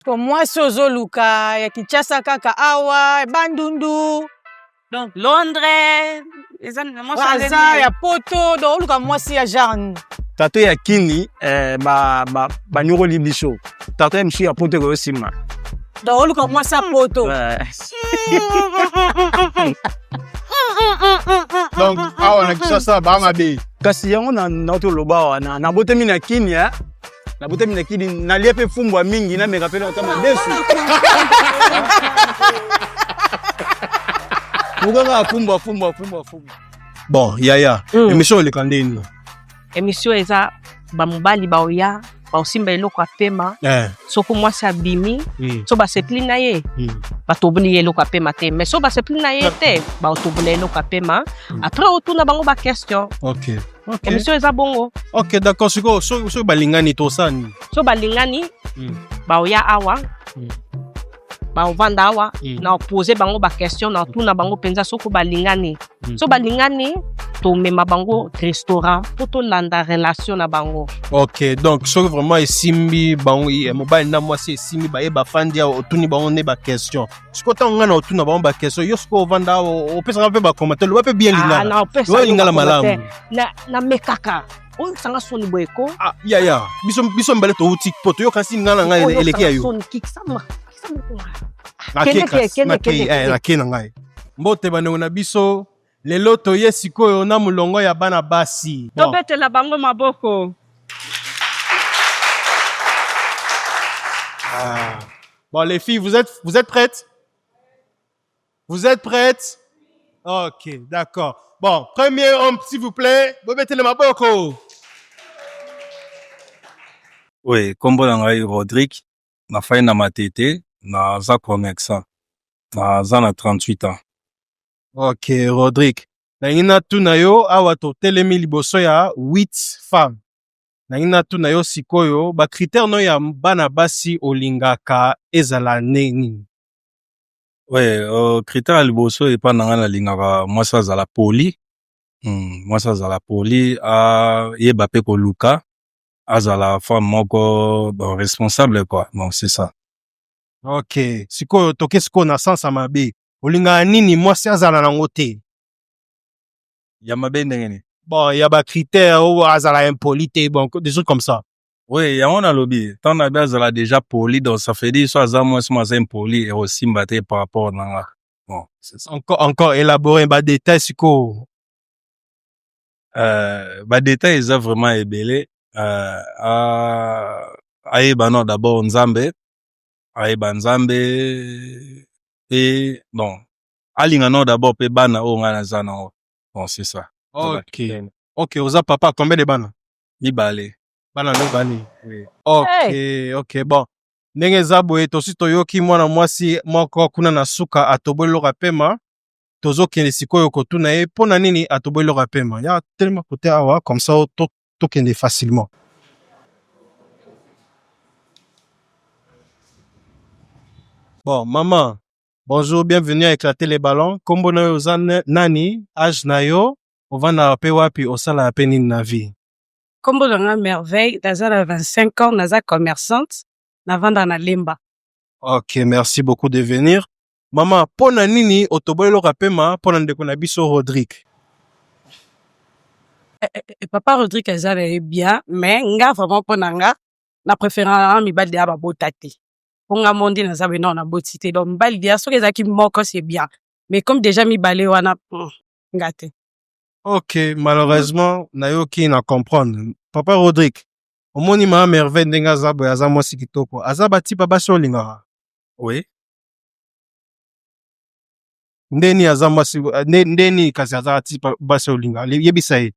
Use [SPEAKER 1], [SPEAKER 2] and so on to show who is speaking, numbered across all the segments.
[SPEAKER 1] Ko mwasi ozoluka ya Kinshasa kaka awa Bandundu
[SPEAKER 2] donc Londres eza na mwasi
[SPEAKER 1] aza ya poto donc oluka mwasi ya genre nini?
[SPEAKER 3] Tato ya kini eh, ba ba banyokoli biso tato ya mosusu ya poto ekoyo nsima
[SPEAKER 1] donc oluka mwasi ya poto
[SPEAKER 4] donc awa na Kinshasa ba mabe
[SPEAKER 3] kasi yango nauti oloba awa nabotami na kini eh? Nabotami na kini nalie mpe fumbwa mingi nameka mpe ata madesu mokaka fumbwa fumbwa fumbwa fumbwa
[SPEAKER 4] bon yaya mm. émission eleka ndeni
[SPEAKER 2] émission eza bamobali baoya baosimba eloko ya pema eh. soko mwasi abimi mm. so basepeli na ye mm. batoboli ye eloko ya pema te mais so basepeli na ye te baotobola eloko ya pema mm. après otuna bango baquestion
[SPEAKER 4] okay.
[SPEAKER 2] Okay. Émission eza bongo.
[SPEAKER 4] Ok, d'accord. Sikoyo soki so balingani tosala nini?
[SPEAKER 2] So balingani mm. baoya awa mm. baovanda awa mm. na opose bango baquestion na otuna bango mpenza soko balingani mm. so balingani tomema bango restaurant mpo tolanda relation na bango.
[SPEAKER 4] Ok, donc soki vraiment esimbi bango mobali na mwasi esimbi baye bafandi awa otuni bango nde baquestion sikoyo ntango ngai na otuna bango baquestion yo sikoyo ovanda opesaka mpe bacommentaire loba mpe bien ah, lingala loba lingala malamu
[SPEAKER 2] namekaka oyokisanga soni boye ko
[SPEAKER 4] ah, yaya biso biso mibale touti po toyokasi ngai na ngai eleki ya yo nake na ngai mbote bandeko na biso lelo toye sikoyo na molongo ya bana basi
[SPEAKER 2] tobetela bango maboko
[SPEAKER 4] ah. Bon, les filles, vous êtes, vous êtes prêtes Vous êtes prêtes Ok, d'accord. Bon, premier homme, s'il vous plaît. Bobetele maboko.
[SPEAKER 5] Oui, kombo na ngai Rodrigue, nafandi na Matete, naza commerçant, naza na 38 ans.
[SPEAKER 4] Ok, Rodrigue. Nalingi natuna yo awa totelemi liboso ya 8 femmes. Nalingi natuna yo sikoyo ba critères no ya bana basi olingaka ezala nini?
[SPEAKER 5] Oui, uh, critère ya liboso epa na ngai nalingaka mwasi azala poli mm, mwasi azala poli ayeba mpe koluka azala femme moko bon, responsable quoi bon c'est ça.
[SPEAKER 4] Ok, sikoyo toke sikoyo na sens ya mabe, olingaka nini mwasi azala nango te?
[SPEAKER 5] Ya mabe ndenge nini?
[SPEAKER 4] Bon, ya ba critères oyo azala impoli te, bon, des trucs comme ça.
[SPEAKER 5] Oui, yango nalobi ntango nabi azala déjà poli donc ça fait dire so aza mwasi mo aza impoli ekosimba te par rapport na nga bon c'est ça.
[SPEAKER 4] Encore, encore élaborer ba détails sikoyo.
[SPEAKER 5] Euh, ba détails eza vraiment ebele euh, ayeba no d'abord Nzambe ayeba Nzambe pe bon alinga no d'abord pe bana oyo ngai naza nango bon c'est ça.
[SPEAKER 4] Ok, ok, oza papa combien de bana?
[SPEAKER 5] Mibale.
[SPEAKER 4] Bana mibale.
[SPEAKER 5] Oui.
[SPEAKER 4] Ok, hey. ok, bon. Ndenge eza boye tosi toyoki mwana mwasi moko kuna na suka atoboli loka pema tozokende sikoyo kotuna ye mpo na nini atoboli loka pema ya telema kote awa comme ça tokende facilement. Bon, maman, bonjour, bienvenue à Éclater les ballons. Kombo na yo oza nani, âge na yo, ovandaka pe wapi, osalaka pe nini na vie?
[SPEAKER 6] Kombo na nga Merveille, naza na 25 ans, naza commerçante, navandaka na Lemba.
[SPEAKER 4] Ok, merci beaucoup de venir. Mama, mpo na nini otoboli eloko ya pema mpo na ndeko na biso Rodrigue?
[SPEAKER 6] Eh, eh, eh, papa Rodrigue aza na ye bien, mais nga vraiment mpo na nga na préférera mibali deya babota te. Mpo nga mo nde naza boye nao naboti te. Donc mibali deya soki ezalaki moko c'est bien. Mais comme déjà mibale wana nga te.
[SPEAKER 4] Ok, malheureusement nayoki na comprendre. Papa Rodrigue, omoni mama Merveille ndenge aza boye, aza mwasi kitoko. Aza ba type ya basi olingaka?
[SPEAKER 5] Oui.
[SPEAKER 4] Ndeni aza mwasi ndeni kasi aza type basi olingaka, yebisa ye.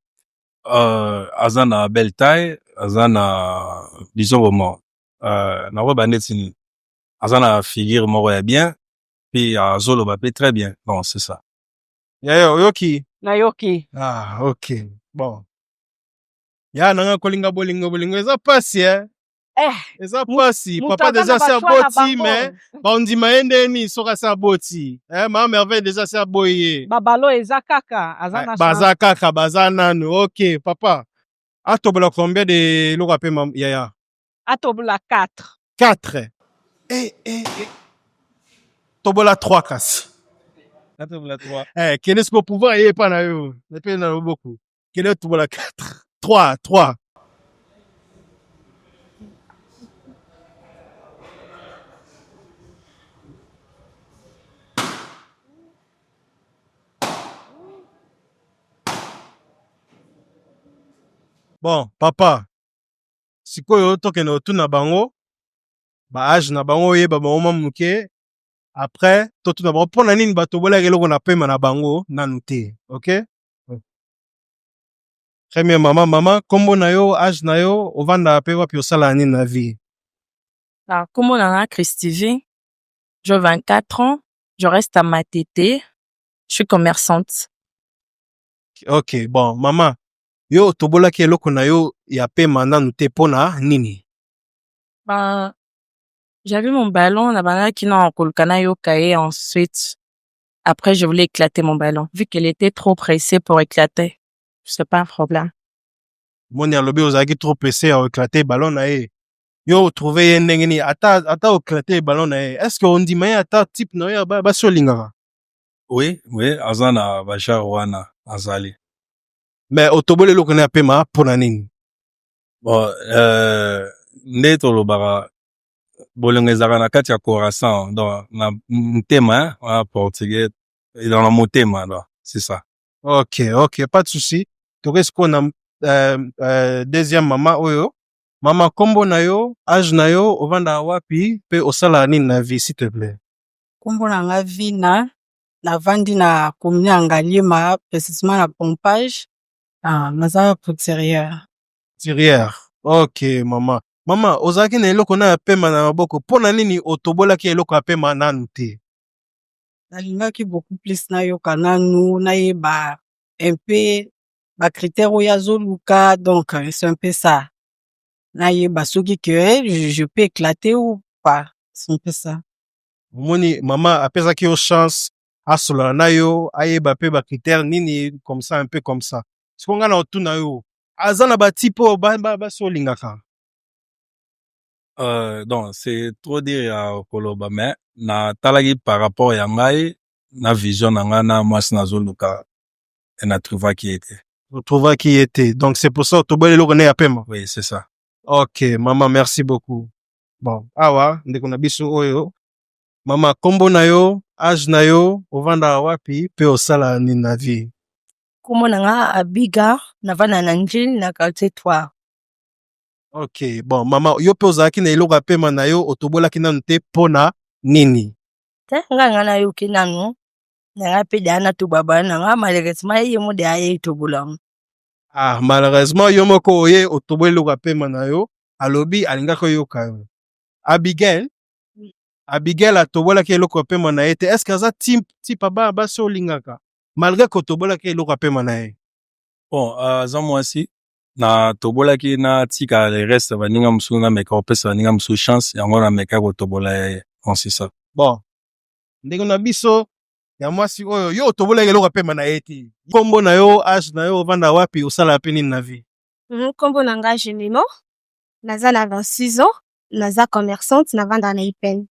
[SPEAKER 5] Aza na belle taille, aza na disons comment nakoyeba ndeti nini, aza na figure moko ya bien puis azoloba pe très bien, bon c'est ça.
[SPEAKER 4] Yaya oyoki?
[SPEAKER 2] Nayoki.
[SPEAKER 4] Ah, ok. Bon. Ya nanga kolinga bolingo bolingo eza pasi eh.
[SPEAKER 2] Eh,
[SPEAKER 4] eza pasi
[SPEAKER 2] mutu
[SPEAKER 4] papa
[SPEAKER 2] aza
[SPEAKER 4] deja
[SPEAKER 2] na
[SPEAKER 4] se
[SPEAKER 2] ba choix na
[SPEAKER 4] aboti
[SPEAKER 2] bango.
[SPEAKER 4] mais bandima ye nde nini soki asi aboti eh, mama merveille deja asi aboyi ye
[SPEAKER 2] Babalo eza kaka aza na
[SPEAKER 4] baza
[SPEAKER 2] chance.
[SPEAKER 4] kaka baza nanu ok papa atobola combien de eloko ape yaya
[SPEAKER 2] Atobola 4.
[SPEAKER 4] 4. Eh, eh, eh. Tobola 3 kasi.
[SPEAKER 5] Natobola 3.
[SPEAKER 4] Eh, kende sikoyo pouvoir eye epa na yo. Epe na loboko. Kende tobola 4. 3, 3. Bon, papa, sikoyo tokende kotuna bango ba age na bango, oyeba bango mwa moke, après totuna bango mpo na nini batobolaki eloko na pema na bango nanu te. Ok, premier mama, mama, nkombo na yo, age na yo, ovandaka mpe wapi, osalaka nini na vie?
[SPEAKER 7] Ah, kombo na nga Christivie, j'ai 24 ans, je reste à Matete, je suis commerçante.
[SPEAKER 4] Ok, bon, mama, yo otobolaki eloko na yo ya pema nanu te mpo na nini?
[SPEAKER 7] Ben, j'avais mon ballon, nabandaki na koluka nayoka ye, ensuite après je voulais éclater mon ballon. Vu qu'elle était trop pressée pour éclater, c'est pas un problème.
[SPEAKER 4] Moni alobi ozalaki trop pressé ya oéclater ballon na ye. Yo otrouve ye ndenge nini? Ata oéclater ballon na ye, est ce que ondima ye ata type na yo ya basi olingaka?
[SPEAKER 5] Oui, aza na bagenre wana, azali.
[SPEAKER 4] Mais otoboli eloko na ya pema mpo na nini?
[SPEAKER 5] Bon, nde tolobaka bolingo ezalaka na kati ya corazon, donc na motema, hein, wana portugais, dans na motema, donc c'est ça.
[SPEAKER 4] Ok, pas de souci. Toke sikoyo na deuxième mama oyo. Mama, nkombo na yo, age na yo, ovandaka wapi mpe osalaka nini na vie, s'il te plaît?
[SPEAKER 8] Nkombo na nga Vina, navandi na commune ya Ngaliema, précisément na Pompage. Ah, naza couturière.
[SPEAKER 4] Couturière, ok. Mama, mama, ozalaki na eloko na ya pema na maboko, mpo na nini otobolaki eloko ya pema nanu te?
[SPEAKER 8] Nalingaki beaucoup plus nayoka nanu, nayeba un peu bacritère oyo azoluka, donc c'est un peu ça. Nayeba soki que je peux éclater ou pas, c'est un peu ça.
[SPEAKER 4] Omoni, mama apesaki yo chance asolola na yo, ayeba mpe bacritère nini, comme ça, un peu comme ça. Sikoyo ngai na otuna yo, aza na batype oyo basi olingaka?
[SPEAKER 5] Donc c'est trop dire ya koloba, mais natalaki par rapport ya ngai na vision na ngai na mwasi nazoluka, e natrouvaki ye te.
[SPEAKER 4] Otrouvaki ye te, donc c'est pour ça otoboli eloko ne ya pema?
[SPEAKER 5] Oui, c'est ça.
[SPEAKER 4] Ok mama, merci beaucoup. Bon, awa ndeko na biso oyo, mama, nkombo na yo, age na yo, ovandaka wapi mpe osala nini na vie?
[SPEAKER 9] Kombo na nga Abiga, navanda na Njili na quartier 3.
[SPEAKER 4] Ok, bon, mama, yo mpe ozalaki na eloko ya pema na yo, otobolaki nanu te mpo na nini?
[SPEAKER 9] Te, ngai nga nayoki nanu na ngai mpe deya natoba bana na nga, malheureusement ye mo deya ye etobola.
[SPEAKER 4] Ah, malheureusement yo moko oye otoboli eloko ya pema na yo, alobi alingaki oyoka yo. Abigail, Abigail atobolaki eloko ya pema na ye te. Est ce que aza type ya bana basi olingaka, malgré kotobolaki eloko ya pema na ye?
[SPEAKER 5] Bon, aza mwasi natobolaki, natika le reste baninga mosusu, nameka kopesa baninga mosusu chance, yango nameka kotobola ye. Bon, c'est ça.
[SPEAKER 4] Bon, ndenge na biso ya mwasi oyo, yo otobolaki eloko ya pema na ye te. Nkombo na yo, age na yo, ovanda wapi, osalaka mpe nini na vie?
[SPEAKER 10] Nkombo na nga Jemimo, naza na 26 ans, naza commerçante, navandaka na Ipene.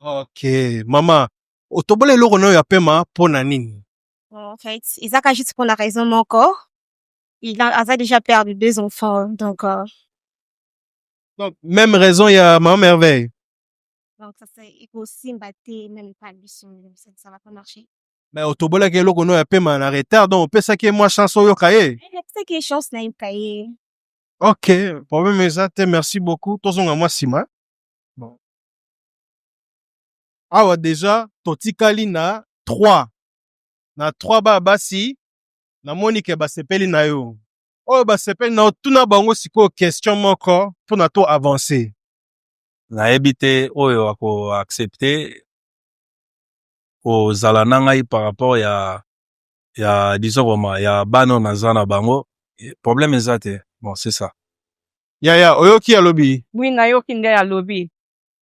[SPEAKER 4] Ok, mama, otobola eloko na yo ya pema mpo na nini?
[SPEAKER 10] Bon, en fait, ezaka juste pour la raison moko, il a, aza déjà père de deux enfants, donc
[SPEAKER 4] Donc même raison ya mama Merveille.
[SPEAKER 10] Donc ça c'est ekosimba te, même pas biso, ça va pas marcher.
[SPEAKER 4] Mais otobolaki eloko no ya pema na retard, donc opesaki ye mwa chance oyoka ye.
[SPEAKER 10] Napesaki ye chance nayoka ye.
[SPEAKER 4] Ok, problème eza te, merci beaucoup. Tozonga mwa nsima. Bon, awa déjà totikali na 3 na 3 baya basi. Namoni ke basepeli na yo. Oyo basepeli na yo, tuna bango sikoyo question moko mpona to avancer.
[SPEAKER 5] Nayebi te oyo akoaccepte kozala na ngai par rapport ya disons vraiment ya bana oyo naza na bango, problème eza te. Bon, c'est ça.
[SPEAKER 4] Yaya, oyoki alobi?
[SPEAKER 2] Oui, nayoki nde alobi.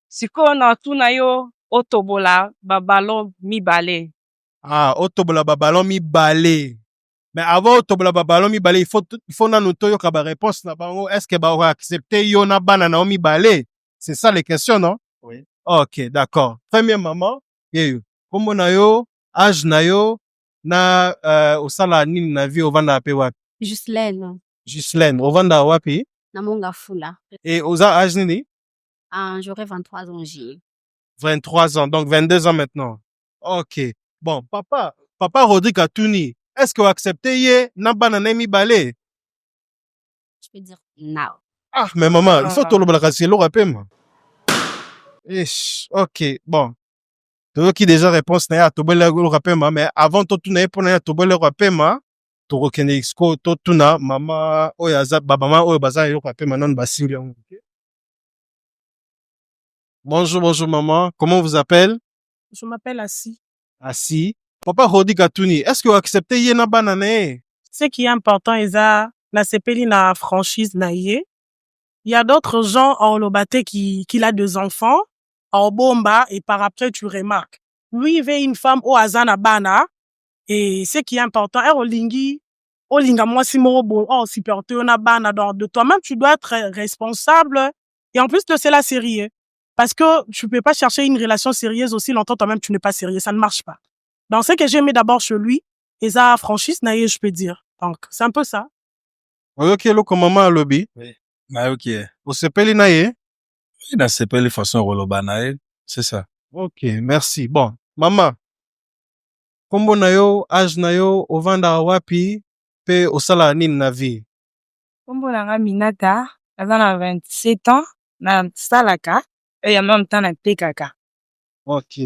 [SPEAKER 2] Sikoyo na tuna yo, otobola baballon mibale.
[SPEAKER 4] Ah, otobola baballon mibale. Mais avant otobola baballon mibale, il faut nanu toyoka baréponse na bango. Est ce que bakoaccepte yo na bana na yo mibale? C'est ça les questions, non?
[SPEAKER 3] Oui.
[SPEAKER 4] Ok, d'accord. Première maman, yeyo. Kombo na yo, âge na yo, na osala nini na vie, ovandaka pe wapi?
[SPEAKER 11] Gislaine.
[SPEAKER 4] Gislaine, ovandaka wapi?
[SPEAKER 11] Na Mongafula.
[SPEAKER 4] Et oza âge nini?
[SPEAKER 11] Ah, j'aurai 23 ans juillet.
[SPEAKER 4] 23 ans, donc 22 ans maintenant. Ok. Bon, papa, papa Rodrigue atuni, est-ce que accepte ye na bana na ye mibale?
[SPEAKER 11] Je peux dire non.
[SPEAKER 4] Ah, mais maman, il faut tolobelaka kasi eloko ya pema. Ish, ok, bon. Toyoki déjà réponse na ye, atoboli eloko ya pema, mais avant totuna ye mpona ye atoboli eloko ya pema, tokokende sikoyo totuna mama oyo aza, bamama oyo baza na eloko ya pema nanu basimbi yango. Bonjour, bonjour maman. Comment vous appelle?
[SPEAKER 6] Je m'appelle Assi.
[SPEAKER 4] Assi. Papa Rodi Katuni, est-ce que vous acceptez ye na bana na ye?
[SPEAKER 6] Ce qui est important, eza nasepeli na franchise na ye. Il y a d'autres gens en Lobaté qui a deux enfants, en bomba, et par après tu remarques. Lui, il veut une femme oyo aza na bana, et ce qui est important, eh, olingi, olinga mwasi moko boye, oh, supporter na bana, donc de toi-même, tu dois être responsable, et en plus de cela, sérieux. Parce que tu peux pas chercher une relation sérieuse aussi longtemps toi-même tu n'es pas sérieux, ça ne marche pas. Donc, ce que j'ai aimé d'abord chez lui, eza franchise na ye, je peux dire. Donc, c'est un peu ça.
[SPEAKER 4] Oyoki eloko mama alobi?
[SPEAKER 5] Nayoki ye.
[SPEAKER 4] Osepeli na ye?
[SPEAKER 5] Nasepeli façon ya koloba na ye, c'est ça.
[SPEAKER 4] Ok, merci. Bon, mama, kombo na yo, âge na yo, ovandaka wapi, pe osalaka nini na vie?
[SPEAKER 7] Kombo na nga Minata, naza na 27 ans, nasalaka et en même temps natekaka.
[SPEAKER 4] Ok.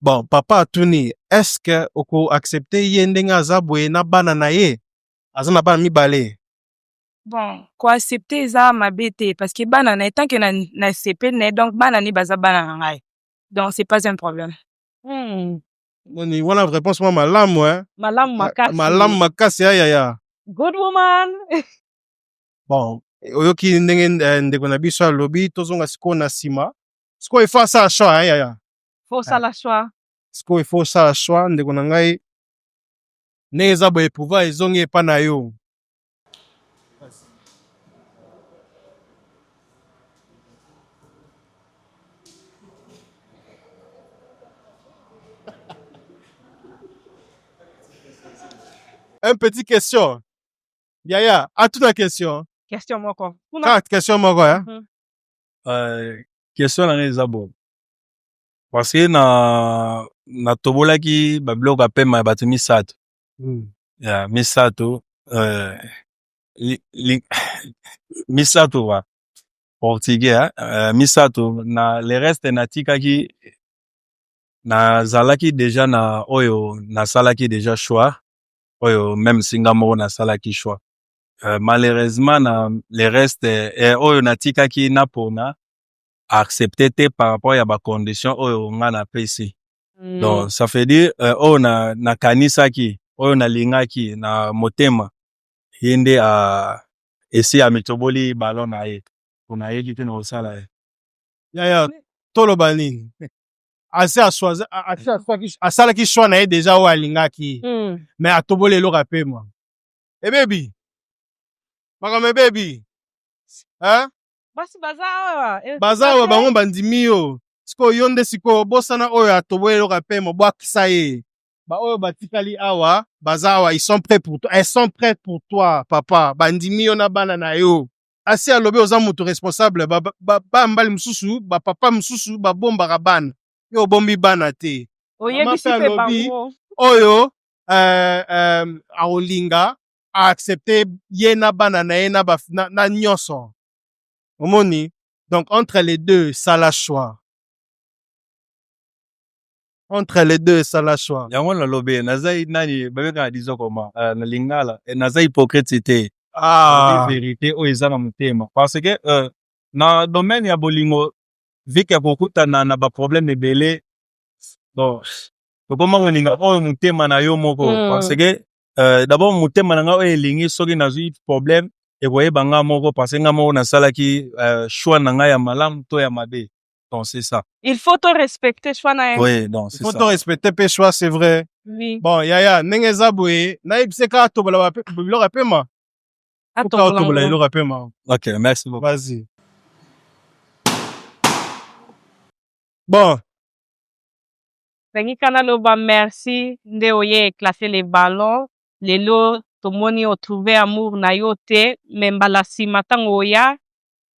[SPEAKER 4] Bon, papa atuni, est-ce que oko accepter ye ndenge aza boye na bana na ye? Aza na bana mibale.
[SPEAKER 7] Bon, koaccepte eza mabe te parce que bana na ye, tant que na nasepeli na ye, donc bana ne baza bana na ngai. Donc c'est pas un problème.
[SPEAKER 4] Moni wana réponse mwa malamu, hein?
[SPEAKER 2] Malamu makasi.
[SPEAKER 4] Malamu makasi ya yaya.
[SPEAKER 2] Good woman.
[SPEAKER 4] Bon, oyoki ndenge ndeko na biso alobi, tozonga sikoyo na nsima. Sikoyo il faut asala choix, hein, yaya.
[SPEAKER 2] Faut osala choix.
[SPEAKER 4] Sikoyo il faut osala choix, ndeko na ngai. Ndenge eza boye, pouvoir ezongi epa na yo. Un petit question. Yaya, atuna question.
[SPEAKER 2] Question moko.
[SPEAKER 4] Kaka question moko, hein?
[SPEAKER 5] Question na ngai eza boye. Parce que na natobolaki babiloko ya pema ya bato misato. Ya misato, misato wa portugais, hein? Misato na le reste natikaki, nazalaki déjà na oyo nasalaki déjà choix, oyo même si nga moko nasalaki choix. Malheureusement na le reste, oyo natikaki napona accepter te par rapport ya bacondition oyo nga napesi. Donc ça veut dire oyo na nakanisaki, oyo nalingaki na motema, ye nde esi amitoboli ballon na ye, po nayebi te na kosala ye.
[SPEAKER 4] Yaya, toloba nini? Asi aswaki, asalaki choix na ye déjà oyo alingaki. Mais atoboli eloko ya pema. Ebebi. Makambo ebebi. Hein?
[SPEAKER 2] Basi baza awa.
[SPEAKER 4] Baza awa, bango bandimi yo. Sikoyo yo nde sikoyo bosana oyo atoboli eloko ya pema, bwakisa ye. Ba oyo batikali awa, baza awa, ils sont prêts pour toi. Elles sont prêtes pour toi, papa. Bandimi yo na bana na yo. Asi alobi oza moto responsable, ba ba ba mbali mosusu, ba papa mosusu babombaka bana. Yo obombi bana te.
[SPEAKER 2] Oyebisi
[SPEAKER 4] Mama
[SPEAKER 2] mpe
[SPEAKER 4] pe alobi
[SPEAKER 2] bango.
[SPEAKER 4] oyo akolinga aaccepte ye na bana na ye na nyonso. Omoni? Donc entre les deux, sala choix. Entre les deux, sala choix.
[SPEAKER 5] Yango nalobi naza nani babengaka, disons comment, na lingala, naza hypocrite te.
[SPEAKER 4] Ah.
[SPEAKER 5] Nalobi vérité oyo eza na motema, parce que na domaine ya bolingo vike ya kokutana na baproblème ebele. Bon, tokoma kolinga oyo motema na yo moko, parce que d'abord motema na ngai oyo elingi, soki nazwi problème ekoyeba nga moko, parce que nga moko nasalaki choix na ngai ya malamu to ya mabe. Donc c'est ça.
[SPEAKER 2] Il faut te respecter choix na ye.
[SPEAKER 5] Oui, donc
[SPEAKER 4] Il
[SPEAKER 5] c'est
[SPEAKER 4] faut
[SPEAKER 5] ça.
[SPEAKER 4] te respecter pe choix, c'est vrai.
[SPEAKER 2] Oui.
[SPEAKER 4] Bon, yaya, ndenge eza boye, nayebisi kaka tobola biloko ya pema. Kaka
[SPEAKER 2] Atobola
[SPEAKER 4] otobola
[SPEAKER 2] ngo.
[SPEAKER 4] eloko ya pema.
[SPEAKER 5] Ok, merci beaucoup.
[SPEAKER 4] Vas-y. Bon.
[SPEAKER 2] Nalingi kaka naloba merci nde oye éclater le ballon. Lelo tomoni otrouve amour na yo te, mais mbala nsima ntango oya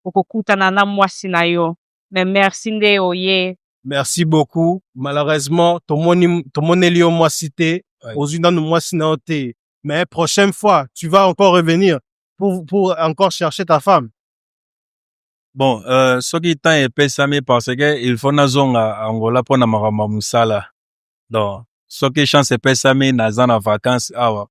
[SPEAKER 2] okokutana na mwasi na yo. Mais merci nde oye.
[SPEAKER 4] Merci beaucoup. Malheureusement, tomoni tomoneli yo mwasi te, ozwi nanu mwasi na yo te. Mais prochaine fois, tu vas encore revenir pour encore chercher ta femme.
[SPEAKER 5] Bon, soki temps epesami, parce que il faut nazonga Angola mpona makambo ya mosala. Donc soki chance epesami, naza na vacance awa,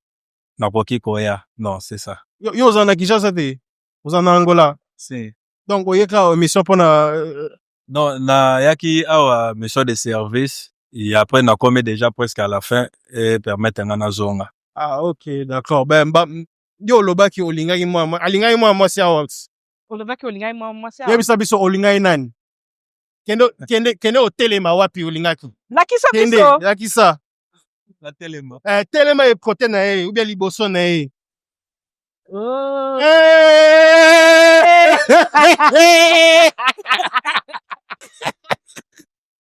[SPEAKER 5] nakoki koya. Non, c'est ça.
[SPEAKER 4] Yo oza na Kinshasa te, oza na Angola?
[SPEAKER 5] Si.
[SPEAKER 4] Donc oyeka émission mpona
[SPEAKER 5] Non, nayaki awa mission de service et après nakomi déjà presque à la fin e permettre nga nazonga.
[SPEAKER 4] Ah ok, d'accord. Ben ba, yo olobaki olingaki mwa, alingaki mwa mwasi awa.
[SPEAKER 2] Olobaki olingaki mwa mwasi awa.
[SPEAKER 4] Yebisa biso, olingaki nani? Kende, kende, kende otelema wapi olingaki.
[SPEAKER 2] Lakisa
[SPEAKER 4] Kende,
[SPEAKER 2] biso.
[SPEAKER 4] lakisa.
[SPEAKER 5] Natelema?
[SPEAKER 4] Eh, telema e côté na ye ou bien liboso na ye.
[SPEAKER 2] Oh.
[SPEAKER 4] Eh!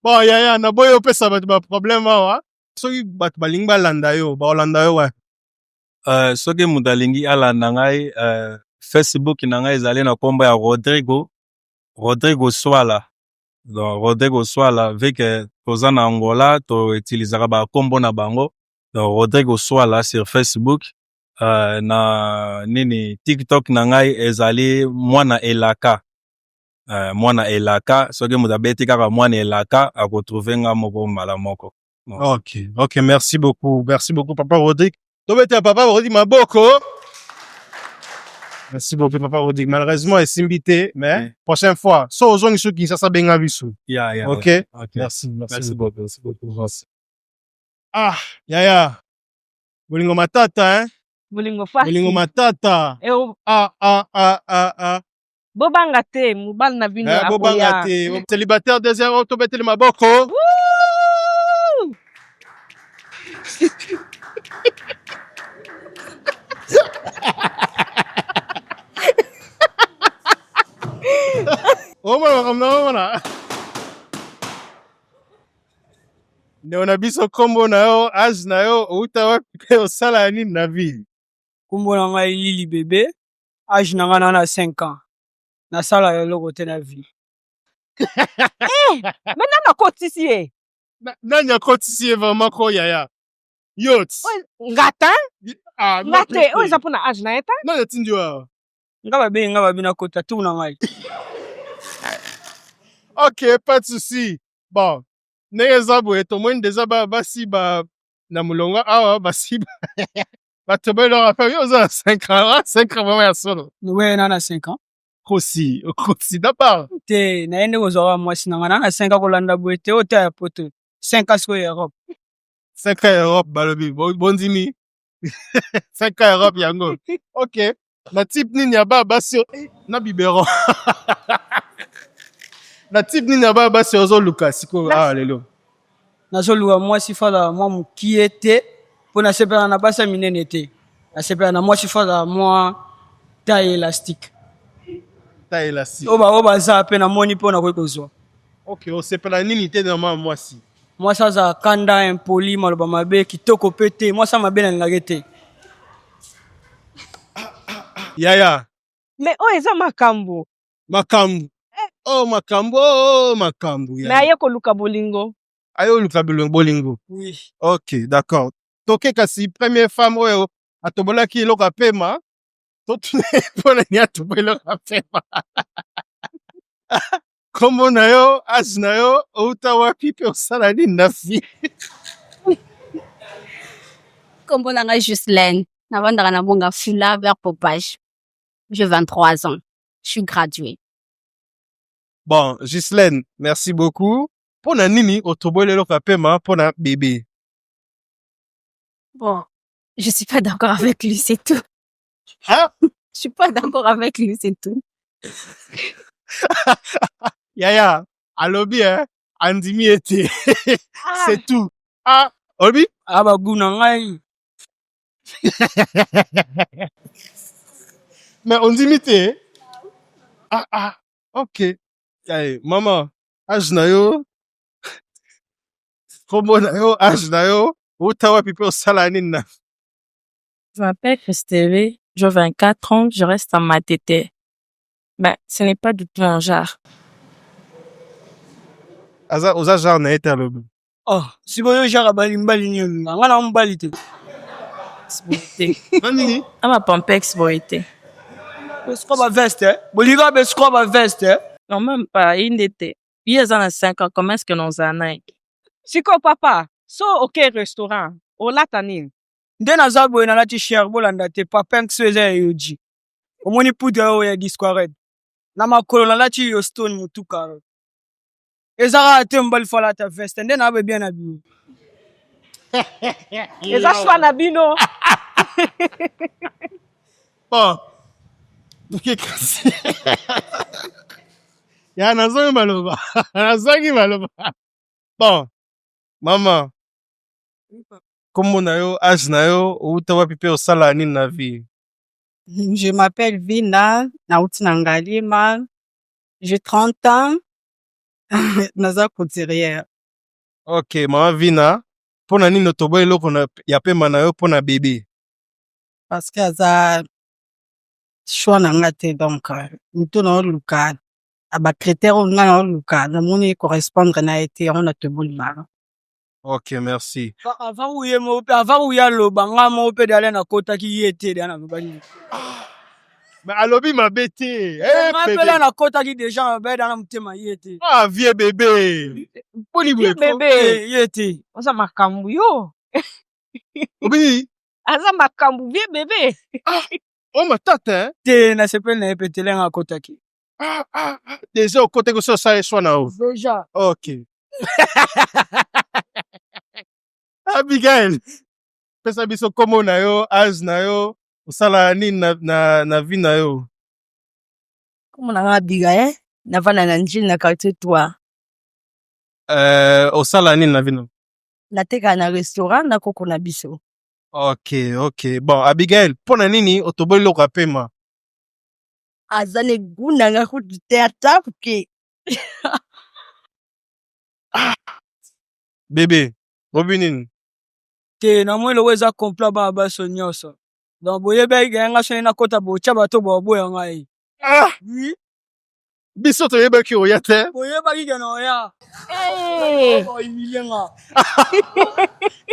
[SPEAKER 4] Bon yaya, naboyi opesa bato baproblème awa. Soki bato balingi balanda yo, baolanda yo wapi?
[SPEAKER 5] Soki moto alingi alanda ngai, Facebook na ngai ezali na nkombo ya Rodrigo Swala. Donc Rodrigo Swala, vu que toza na Angola, toutilisaka bakombo na bango. Donc Rodrigo Swala sur Facebook. Na nini, TikTok na ngai ezali Mwana Elaka. Mwana Elaka, soki moto abeti kaka Mwana Elaka, akotrouve nga moko mbala moko.
[SPEAKER 4] Ok, merci beaucoup, merci beaucoup papa Rodrigue. Tobetela papa Rodrigue maboko. Merci beaucoup papa Rodrigue. Malheureusement esimbi te, mais prochaine fois so ozongi so Kinshasa, benga biso.
[SPEAKER 5] Yeah.
[SPEAKER 4] Ok.
[SPEAKER 5] Ok.
[SPEAKER 4] Merci, merci.
[SPEAKER 5] Merci beaucoup, merci beaucoup.
[SPEAKER 4] Merci. Ah yaya, bolingo matata, hein.
[SPEAKER 2] Bolingo fasi.
[SPEAKER 4] Bolingo matata. Ah ah ah ah ah.
[SPEAKER 2] Bobanga te, mobali na bino
[SPEAKER 4] Eh, bobanga
[SPEAKER 2] akoya.
[SPEAKER 4] te. Célibataire deuxième oyo, tobeteli maboko.
[SPEAKER 2] Woo!
[SPEAKER 4] Omona makambo na omona ndeko na biso. Nkombo na yo, age na yo, outa wapi mpe osala nini na vie?
[SPEAKER 12] Nkombo na ngai Lili Bebe, age na ngai na 5 ans, nasala eloko te na vie.
[SPEAKER 2] Mais nani akotisi ye?
[SPEAKER 4] Nani akotisi ye vraiment ko yaya? Yo ti.
[SPEAKER 2] Nga te.
[SPEAKER 4] Ah,
[SPEAKER 2] nga te, oyo eza mpona age na ye te.
[SPEAKER 4] Nani atindi yo awa?
[SPEAKER 12] Nga babengi nga, babi nakota tour na ngai.
[SPEAKER 4] Ok, pas de souci. Bon, ndenge eza boye, tomoni deja basi ba na molongo awa, basi bato baeloko ape. Yo oza na 5 ans, 5 ans vraiment ya solo?
[SPEAKER 12] We, na 5 ans.
[SPEAKER 4] Kosi, okosi d'abord.
[SPEAKER 12] Te, naye nde kozwaka mwasi na ngai na 5 ans. Kolanda boye te, oyo te ya poto, 5 ans sikoyo ya Europe.
[SPEAKER 4] 5 ans Europe, balobi bondimi 5 ans Europe yango. Ok, na type nini ya ba basi na biberon, na type nini ya ba basi ozoluka sikoyo awa lelo?
[SPEAKER 12] Nazoluka mwasi fala mwa mokie te, mpo nasepela na basi ya minene te. Nasepela na mwasi fala mwa taille élastique.
[SPEAKER 4] Taille élastique.
[SPEAKER 12] Oyo baoyo baza mpe namoni mpo nakoki kozwa.
[SPEAKER 4] Ok, osepela nini te na mwa mwasi?
[SPEAKER 12] Mwasi aza kanda, impoli, maloba mabe, kitoko mpe te. Mwasi ya mabe nalingaki te.
[SPEAKER 4] Yaya.
[SPEAKER 2] Mais oyo eza makambo.
[SPEAKER 4] Makambo oh, makambo oh, makambo.
[SPEAKER 2] Mais aye koluka bolingo.
[SPEAKER 4] Aye oluka bolingo.
[SPEAKER 12] Oui.
[SPEAKER 4] Ok, d'accord. Toke kasi première femme oyo atobolaki eloko ya pema, totuna ye mpona nini atobola eloko ya pema. Nkombo na yo, age na yo, outa wapi mpe osala nini na vie?
[SPEAKER 11] Nkombo na ngai Ghislaine, navandaka na Mont Ngafula vers Popage. J'ai 23 ans. Je suis graduée.
[SPEAKER 4] Bon, Ghislaine, merci beaucoup. Mpona nini otoboli eloko ya pema mpona bébé?
[SPEAKER 11] Bon, je suis pas d'accord avec lui, c'est tout.
[SPEAKER 4] Hein?
[SPEAKER 11] Je suis pas d'accord avec lui, c'est tout.
[SPEAKER 4] Yaya alobi, eh, andimi ete c'est tout. Ah, olobi.
[SPEAKER 12] A bagu na ngai.
[SPEAKER 4] Mais ondimi te. Ah ah, ok. Yaye, mama, age na yo? Kombo na yo, age na yo, uta wapi mpe osala nini na
[SPEAKER 7] Je m'appelle Christelle, j'ai 24 ans, je reste à Matete. Mais ce n'est pas du tout mon genre.
[SPEAKER 4] Aza oza genre na ye te alobi.
[SPEAKER 12] Oh, sikoyo genre abali mibali nini olinga? Nga na mobali te.
[SPEAKER 7] Boye te.
[SPEAKER 4] Na nini?
[SPEAKER 7] Ama pampex boye te.
[SPEAKER 12] Besiko ba veste, eh? Bolinga besiko ba veste, eh?
[SPEAKER 7] Non, même pas, ye nde te. Ye aza na 5 ans, comment est-ce que nozala na ye?
[SPEAKER 2] Sikoyo papa, so oke restaurant, olata nini?
[SPEAKER 12] Nde naza boye nalati cher bolanda te papenx oyo eza ya Yoji. Omoni poudre oyo ya Disquared. Na makolo nalati yo stone mutuka. Eza kaka te mobali fo alata veste nde na bien na bino.
[SPEAKER 2] Eza choix na bino.
[SPEAKER 4] Bon. Toke kasi. Ya nazangi maloba. Nazangi maloba. Bon. Mama. Kombo na yo, age na yo, outa wapi mpe osala nini na vie?
[SPEAKER 8] Je m'appelle Vina, nauti na Ngaliema, j'ai 30 ans, naza couturière.
[SPEAKER 4] Ok, mama Vina, mpo na nini otoboyi eloko na, ya pema na yo mpo na bebe?
[SPEAKER 8] Parce que aza choix na nga te donc moto naoluka na ba critères oyo nga naoluka namoni correspondre na ye te yango natoboli ballon.
[SPEAKER 4] Ok, merci.
[SPEAKER 12] Avant uye moko mpe avant uye aloba nga moko mpe dale nakotaki ye te deya nalobaki.
[SPEAKER 4] Mais alobi mabe te. Eh,
[SPEAKER 12] nga mpe
[SPEAKER 4] bébé.
[SPEAKER 12] la nakotaki deja mabe da na motema ye te.
[SPEAKER 4] Ah, vieux bébé. Boni boye.
[SPEAKER 2] Bébé.
[SPEAKER 12] Ye te.
[SPEAKER 2] Oza makambo yo.
[SPEAKER 4] Obi,
[SPEAKER 2] Aza makambo vieux bébé.
[SPEAKER 4] oh matata, hein?
[SPEAKER 12] Te nasepeli na ye mpe te lenga akotaki.
[SPEAKER 4] Ah, ah, ah. Déjà okotaki osi osala choix na yo.
[SPEAKER 12] Deja.
[SPEAKER 4] Ok. Abigail, pesa biso kombo na yo, age na yo, osala nini na, na, na vie na yo?
[SPEAKER 9] Kombo na nga Abigail, navanda na Ndjili na quartier 3.
[SPEAKER 4] Osala nini na vie na yo?
[SPEAKER 9] Natekaka na restaurant na koko na biso.
[SPEAKER 4] Ok, ok. Bon, Abigail, mpo na nini otoboli eloko ya pema?
[SPEAKER 9] Aza na goût na nga kutu te ata moke.
[SPEAKER 4] Bébé, obi nini?
[SPEAKER 12] Te namoni loko eza complot bana baso nyonso. Donc boyebaki ke nga soki nakota botya bato baboya ngai.
[SPEAKER 4] Ah!
[SPEAKER 12] Oui.
[SPEAKER 4] Biso toyebaki oya te.
[SPEAKER 12] Boyebaki ke na oya.
[SPEAKER 2] Hey.
[SPEAKER 12] Ohumilie nga.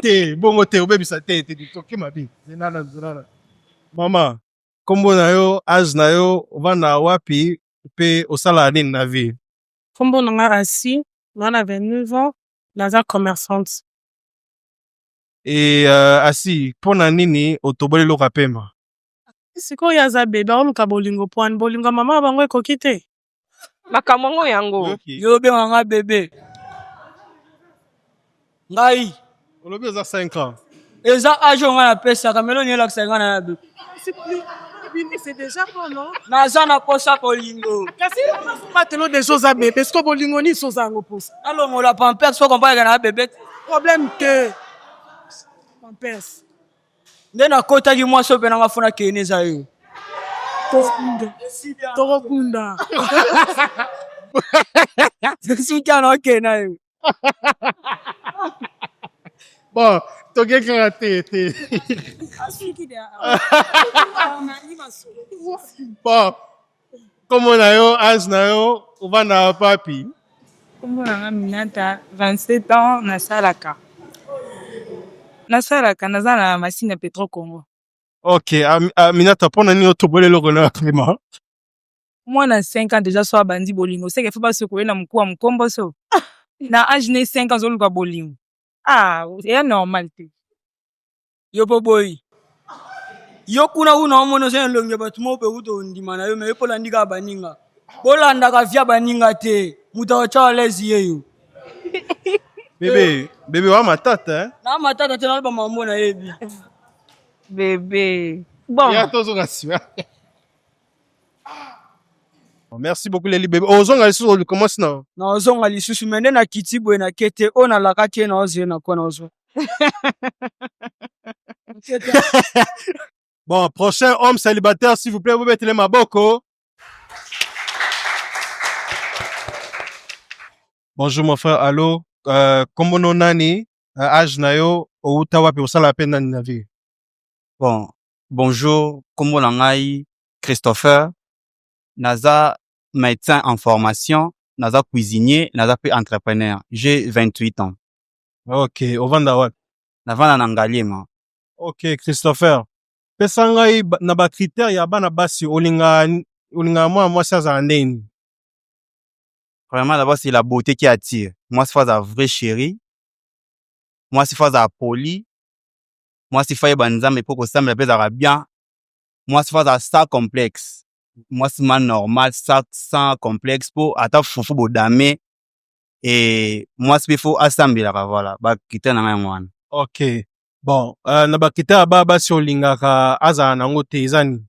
[SPEAKER 4] Te, bongo te, obebisa te, te, toke mabe. Zenana, zenana. Mama, kombo na yo, age na yo, ovanda wapi, mpe osala nini na vie?
[SPEAKER 6] Kombo na nga Asi, nga na 29 ans, naza commerçante.
[SPEAKER 4] E Asi, mpo na nini otoboli eloko ya pema?
[SPEAKER 6] Sikoyo aza bebe aoluka bolingo pwani bolingo ya mama na bango ekoki te.
[SPEAKER 2] Makambo yango yango.
[SPEAKER 12] Yo obenga nga bebe. Ngai.
[SPEAKER 4] Olobi oza 5 ans.
[SPEAKER 12] Eza age oyo ngai napesaka melo elakisa ngai na bebe.
[SPEAKER 6] C'est déjà bon, non?
[SPEAKER 12] Naza na posa bolingo.
[SPEAKER 6] Kasi batelo déjà oza bebe, siko bolingo nini so oza yango posa?
[SPEAKER 12] Nalongola pampers po comprendre na bebe.
[SPEAKER 6] Problème te. Pampers.
[SPEAKER 12] Nde nakotaki mwasi oyo mpe nanga fona kene eza yo.
[SPEAKER 6] Tokobunda. Tokobunda.
[SPEAKER 12] Soki ana okende na yo.
[SPEAKER 4] Bon, toke kaka te te. Bon, kombo na yo, age na yo, ovanda wapi?
[SPEAKER 7] Kombo na nga Minata, 27 ans, nasalaka. Nasalaka, naza na masine ya Petro Congo.
[SPEAKER 4] Ok, Aminata, mpo na nini otoboli eloko na ya pema?
[SPEAKER 7] Mwana 5 ans déjà so abandi bolingo, seke fo basokola ye na mokuwa mokombo so. Na age ne 5 ans azoluka bolingo. Ah, eya normal te.
[SPEAKER 12] Yo mpo boyi. Yo kuna kuna omona oza na elongi ya bato moko mpe kuta ondima na yo me yo mpo olandi kaka baninga. Bolandaka via baninga te. Moto akotya à l'aise ye yo.
[SPEAKER 4] Bébé, bébé wa matata, hein?
[SPEAKER 12] Na matata te naloba mambo nayebi.
[SPEAKER 2] Bébé. Bon.
[SPEAKER 4] Ya tozonga nsima. Merci beaucoup Leli bébé. Ozonga lisusu commence na.
[SPEAKER 12] Nazonga lisusu me nde nakiti boye na kete oyo nalakaki ye naozela na kwa nazwa.
[SPEAKER 4] Bon, prochain homme célibataire, s'il vous plaît, vous mettez les maboko. Bonjour mon frère, allô. Kombo no nani, age na yo, outa wapi, osala pe nani na vie?
[SPEAKER 13] Bon, bonjour, kombo na ngai Christopher, naza médecin en formation, naza cuisinier, naza pe entrepreneur. J'ai 28 ans.
[SPEAKER 4] Ok, ovanda wapi?
[SPEAKER 13] Navanda na Ngaliema.
[SPEAKER 4] Ok, Christopher. Pesa ngai na ba critères ya bana basi olinga, olinga mwana mwasi azala ndeni?
[SPEAKER 13] Vraiment, d'abord, c'est la beauté qui attire. Moi, c'est un vrai chéri. Moi, c'est un poli. Moi, c'est fa nzambe po kosambela mpe ezalaka bien. Moi, c'est un sans complexe. Moi, c'est ma normal, sans complexe po ata fufu bodame et moi, c'est faut asambelaka. Voilà, ba critères na ngai yango wana.
[SPEAKER 4] Ok. Bon, na ba critères ya bana basi olingaka azala nango te eza nini?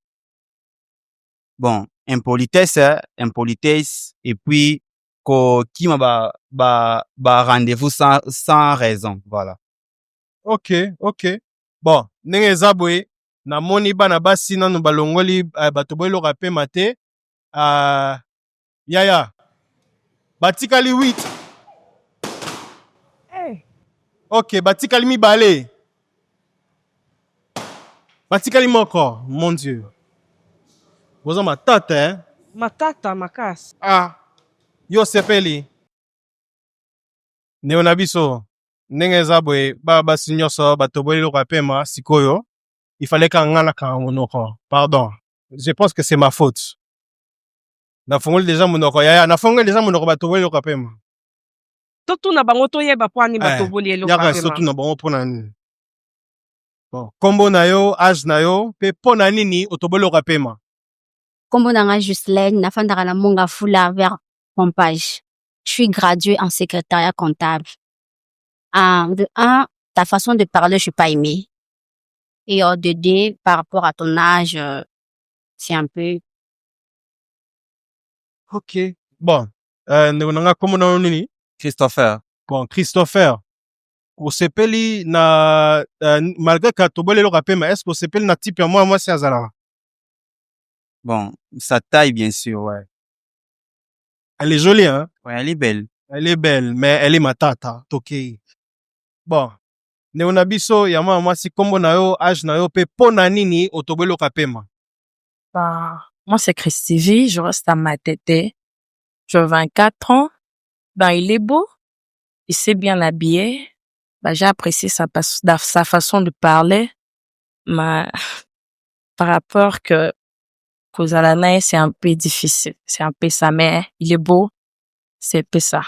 [SPEAKER 13] Bon, impolitesse, hein, impolitesse et puis kokima ba rendez-vous sans raison, voilà.
[SPEAKER 4] Ok. Bon, ndenge eza boye, namoni bana basi nanu balongoli bato boyeloka pema te. Yaya, batikali 8.
[SPEAKER 2] Hey.
[SPEAKER 4] Ok, batikali mibale. Batikali moko, mon Dieu. Boza matata, eh?
[SPEAKER 2] Matata makasi.
[SPEAKER 4] Ah, yo sepeli. Ndeko na biso, ndenge eza boye, bana basi nyonso bato boyeloka pema sikoyo, il fallait kaka nga nakanga monoko. Pardon. Je pense que c'est ma faute. Nafongoli déjà monoko, yaya, nafongoli déjà monoko, bato boyeloka pema.
[SPEAKER 2] Totuna bango, toyeba po ani batoboli eloko.
[SPEAKER 4] Yaka, totuna bango mpona nini. Bon, kombo na yo, age na yo, mpe mpo na nini otoboli pema?
[SPEAKER 11] Kombo na nga Ghislaine, nafandaka na Mont Ngafula vers Pompage. Je suis graduée en secrétariat comptable. Ah, de un, ta façon de parler, je suis pas aimée. Et de deux, par rapport à ton âge, c'est un peu.
[SPEAKER 4] Ok. Bon, ndeko na nga, kombo na yo nini?
[SPEAKER 13] Christopher.
[SPEAKER 4] Bon, Christopher, osepeli na malgré ka toboli eloko pema, est ce que osepeli na type ya mwana mwasi azalaka?
[SPEAKER 13] Bon, sa taille, bien sûr, ouais.
[SPEAKER 4] Elle est jolie, hein?
[SPEAKER 13] Ouais, elle est belle.
[SPEAKER 4] Elle est belle, mais elle est matata. Tokei. Bon, ndeko na biso ya mwana mwasi, kombo na yo, age na yo, mpe mpo na nini otoboli eloko pema?
[SPEAKER 7] Bah, moi, c'est Christivie, je reste à Matete. J'ai 24 ans. Ben, il est beau. Il s'est bien habillé. Ben, j'ai apprécié sa façon de parler. Mais par rapport que kozala na ye, c'est un peu difficile. C'est un peu ça, mais il est beau. C'est un peu ça.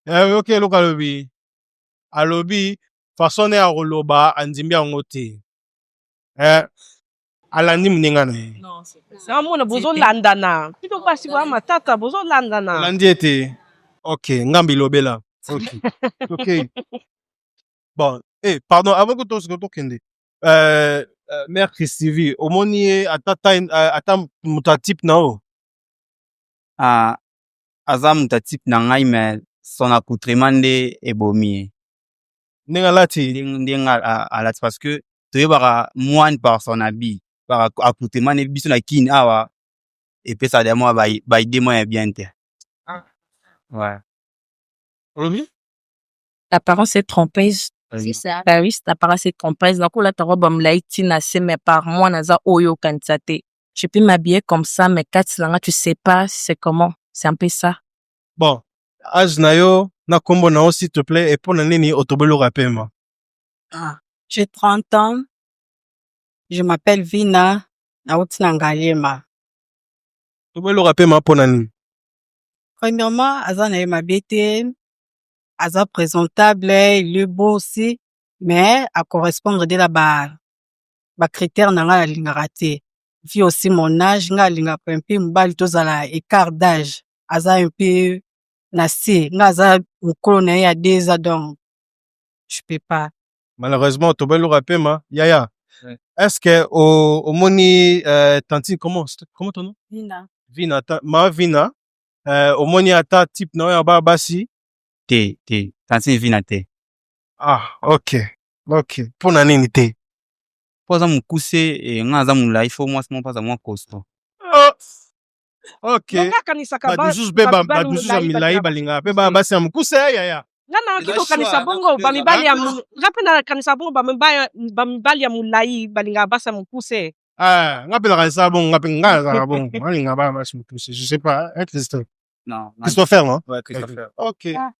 [SPEAKER 4] Eh, ok, eloko alobi, alobi façon ne ya koloba andimi yango te. Eh, alandi moninga na ye.
[SPEAKER 2] Namona bozolandana, bino basi boya matata, bozolandana.
[SPEAKER 4] Alandi ete ok, ngambi lobela. Ok, bon, eh, pardon, avant que tokende, mère Christivie, omoni ye ata taille, ata moto ya type na yo?
[SPEAKER 13] Ah, aza moto ya type na ngai, mais son accoutrement nde ebomi ye.
[SPEAKER 4] Ndenge alati?
[SPEAKER 13] Ndenge alati, parce que toyebaka moine par son habit, par accoutrement ne biso na Kini awa epesaka mwa ba idée mwa ya bien te. Ouais.
[SPEAKER 4] Olobi?
[SPEAKER 7] L'apparence est trompeuse.
[SPEAKER 11] C'est ça.
[SPEAKER 7] Bah oui, l'apparence est trompeuse. Nakolata robe ya molai ntina se, mais par moi naza oyo okanisa te. Je peux m'habiller comme ça, mais kati na nga, tu sais pas c'est comment. C'est un peu ça.
[SPEAKER 4] Bon, age na yo na kombo na yo, s'il te plaît, et mpo na nini otoboli eloko pema?
[SPEAKER 8] Ah, j'ai 30 ans. Je m'appelle Vina, nauti na Ngaliema.
[SPEAKER 4] Toboli eloko pema mpo na nini?
[SPEAKER 8] Premièrement, aza na ye mabe te, aza présentable, il est beau aussi, mais a correspondre de la ba critères na ngai alingaka te. Vu aussi mon âge, ngai alingaka un peu mobali tozala écart d'âge. Aza un peu na se, ngai aza mokolo na ye ya 2 ans, donc je peux pas.
[SPEAKER 4] Malheureusement toboli eloko pema, yaya. Ouais. Est-ce que omoni tantine, comment ton nom?
[SPEAKER 8] Vina.
[SPEAKER 4] Vina, ma Vina, omoni ata type na oyo ya bana basi?
[SPEAKER 13] Te, te, tantine Vina te.
[SPEAKER 4] Ah, ok, mpo na nini te?
[SPEAKER 13] Mpo aza mokuse, nga aza molai, fo mwasi moko mpo aza mwa costaud.
[SPEAKER 4] Oh. Ok.
[SPEAKER 2] Donc nga akanisaka
[SPEAKER 4] Bato mosusu mpe bato mosusu ya milai balingaka mpe bana basi ya mokuse, yaya.
[SPEAKER 2] Nga nayoki kokanisa bongo, bamibali ya nga mpe nakanisa bongo, bamibali ya molai balingaka basi ya mokuse.
[SPEAKER 4] Ah, nga mpe nakanisa bongo, nga mpe nga nazalaka bongo, nalingaka bana basi mokuse, je sais pas, hein, Christophe?
[SPEAKER 13] Non.
[SPEAKER 4] Christopher, non?
[SPEAKER 13] Ouais, Christopher.
[SPEAKER 4] Ok.
[SPEAKER 9] Ah.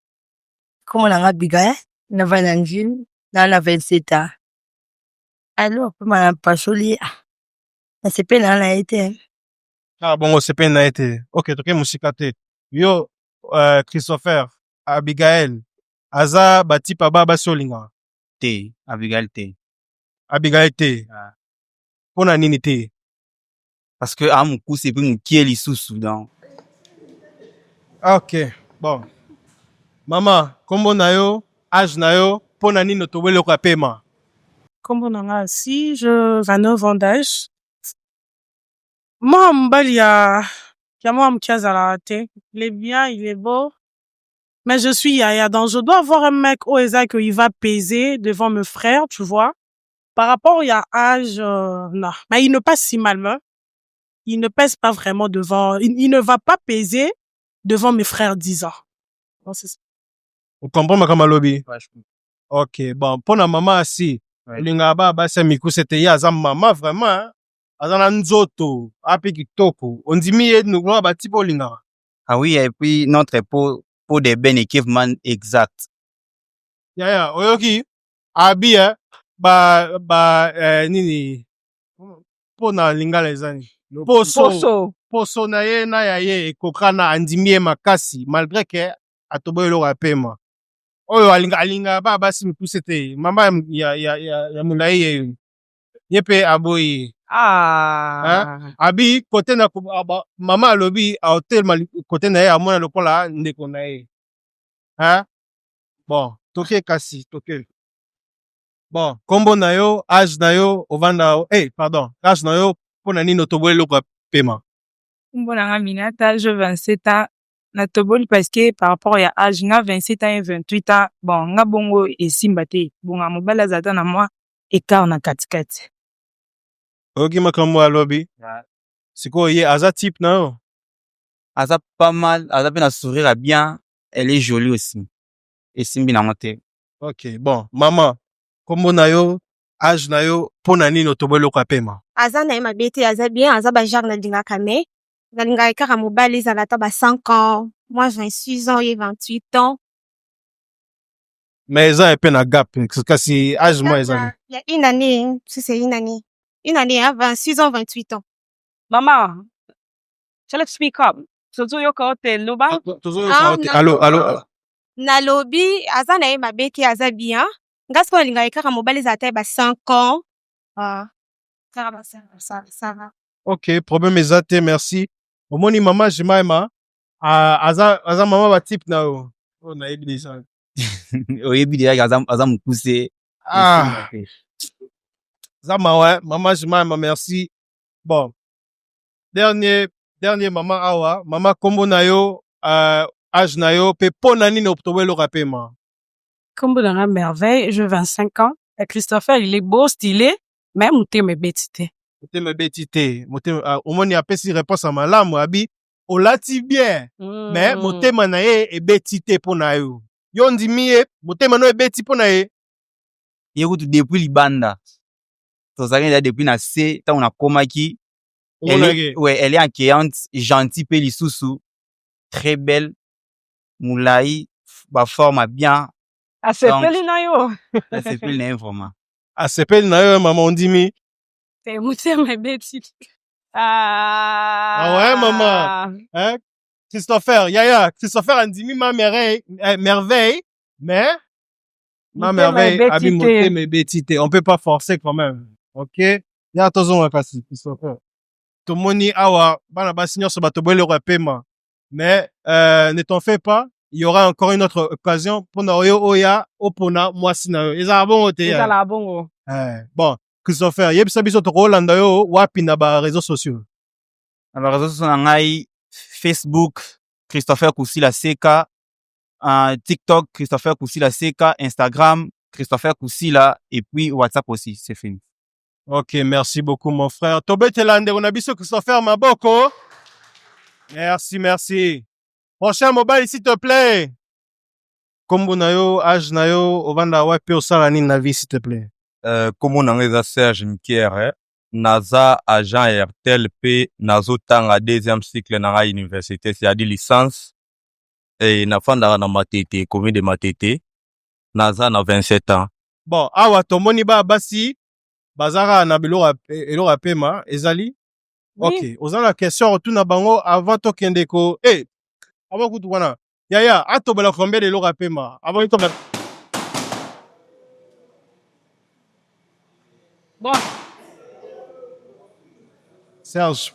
[SPEAKER 9] Kombo na nga Abigail, navandi na Njili, naa na 27 ans. Alors mpe na pasoli, ah, nasepeli na na ye te.
[SPEAKER 4] Kaka bongo, osepeli na ye te. Ok, toke mosika te. Yo, Christopher, Abigail aza batype ya bana basi olingaka?
[SPEAKER 13] Te, Abigail te.
[SPEAKER 4] Abigail te?
[SPEAKER 13] Ah.
[SPEAKER 4] Mpo na nini te?
[SPEAKER 13] Parce que aza mokuse et puis mokie lisusu, donc.
[SPEAKER 4] Ok, bon, mama, nkombo na yo, age na yo, mpo na nini otoboli eloko ya pema?
[SPEAKER 6] Kombo na nga si je 29 ans d'âge. Mwa mobali ya mwa moke azalaka te. Il est bien, il est beau. Mais je suis yaya, donc je dois avoir un mec oyo eza que il va peser devant mes frères, tu vois. Par rapport ya âge, non. Mais il ne passe si mal, hein. Il ne pèse pas vraiment devant, il ne va pas peser devant mes frères 10 ans. Donc, c'est ça.
[SPEAKER 4] Ocomprend makambo alobi?
[SPEAKER 13] Ouais, je
[SPEAKER 4] Ok, bon, mpo na mama asi, olingaka bana basi ya mikuse te. Ye aza mama vraiment, hein? Aza na nzoto ape kitoko, ondimi ye lokola batype olingaka?
[SPEAKER 13] Ah oui, et puis notre peau, peau d'ébène est vraiment exact.
[SPEAKER 4] Yaya, oyoki abi, eh, ba ba nini, mpo na lingala eza nini, poso?
[SPEAKER 2] Poso.
[SPEAKER 4] Poso na ye na ya ye ekokana, andimi ye makasi malgré que atoboyi eloko ya pema. Oyo alingaka bana basi mikuse te, mama ya molai, ye ye mpe aboyi ye.
[SPEAKER 2] Ah.
[SPEAKER 4] Abi kote na mama alobi aotelema kote na ye, amona lokola ndeko na ye, hein? Bon, toke kasi, toke. Bon, nkombo na yo, age na yo, ovanda, pardon, age na yo, mpo na nini otoboli eloko ya pema?
[SPEAKER 7] Kombo na nga Minata, j'ai 27 ans. Natoboli parce que par rapport ya âge, nga 27 ans et 28 ans, bon, nga bongo esimba te. Bonga mobali aza ata na mwa écart na katikati.
[SPEAKER 4] Oyoki makambo alobi? Sikoyo ye aza type na yo?
[SPEAKER 13] Aza pas mal, aza mpe na sourire ya bien, elle est jolie aussi. Esimbi nango te.
[SPEAKER 4] Ok, bon, mama, nkombo na yo, age na yo, mpo na nini otoboli eloko ya pema?
[SPEAKER 10] Aza na ye mabe te, aza bien, aza bagenre nalingaka, mais nalingaka kaka mobali ezala ata ba 5 ans. Moi 26 ans, ye 28 ans.
[SPEAKER 4] Mais eza mpe na gap kasi, age mwa eza.
[SPEAKER 10] Il y a une année, si c'est une année, une année, hein, 26 ans, 28 ans.
[SPEAKER 2] Mama, let's speak up, tozoyoka yo te, loba.
[SPEAKER 4] Tozoyoka te, allo, allo.
[SPEAKER 10] Nalobi aza na ye mabe te, aza bien. Nga sikoyo nalingaka kaka mobali ezala ta ye ba 5 ans. Ah, kaka ba 5 ans, ça, ça va.
[SPEAKER 4] Ok, problème eza te, merci. Omoni mama Jemaima aza mama batype na yo oyo nayebi déjà.
[SPEAKER 13] Oyebi déjà aza mokuse.
[SPEAKER 4] Ah, eza mawa, mama Jemaima, merci. Bon, dernier, dernier mama awa. Mama, nkombo na yo, age na yo, mpe mpo na nini otoboli eloko ya pema?
[SPEAKER 6] Kombo na nga Merveille, j'ai 25 ans. Et Christopher, il est beau, stylé, mais motema ebeti te.
[SPEAKER 4] Motema ebeti te, motema. Omoni, apesi réponse ya malamu. Abi olati bien, mais motema na ye ebeti te mpo na yo. Yo ndimi ye, motema no ebeti mpo na ye?
[SPEAKER 13] Ye kutu depuis libanda tozalaki déjà, depuis na se ntango nakomaki. Elle, ouais, elle est accueillante, gentille mpe lisusu très belle, molai, baforme bien.
[SPEAKER 2] Asepeli na yo?
[SPEAKER 13] Asepeli na ye vraiment.
[SPEAKER 4] Asepeli na yo, mama, ondimi?
[SPEAKER 6] Te, motema ebeti.
[SPEAKER 2] Ah,
[SPEAKER 4] ah ouais, mama, hein? Christopher, yaya, Christopher andimi ma merveille, merveille, mais ma merveille abi motema ebeti te. On peut pas forcer quand même. Ok, ya tozonga kasi. Christopher, tomoni awa bana basi nyonso bato eloko ya pema, mais ne t'en fais pas, il y aura encore une autre occasion mpona oyo oya opona mwasi na yo. Ezala bongo te?
[SPEAKER 2] Ezala bongo.
[SPEAKER 4] Bon, Christopher, yebisa biso tokolanda yo wapi na baréseaux sociaux?
[SPEAKER 13] Na baréseaux sociaux na ngai, Facebook Christopher Kusila Seka, TikTok Christopher Kusila Seka, Instagram Christopher Kusila, et puis WhatsApp aussi, c'est fini.
[SPEAKER 4] Ok, merci beaucoup mon frère. Tobetela ndeko na biso Christopher maboko. Merci, merci. Prochain mobali, s'il te plaît. Kombo na yo, âge na yo, ovanda wapi, osala nini na vie, s'il te plaît?
[SPEAKER 14] Kombo na ngai eza Serge Nkiere, naza agent Airtel mpe nazotanga deuxième cycle na ngai université, c'est-à-dire licence, e nafandaka na Matete, commune de Matete, naza na 27 ans.
[SPEAKER 4] Bon, awa tomoni bana basi baza kaka na biloko eloko ya pema ezali. Ok, oza na question otuna bango avant tokende ko avant kutu wana, yaya atobela combien de eloko ya pema avant toba?
[SPEAKER 2] Bon.
[SPEAKER 4] Serge,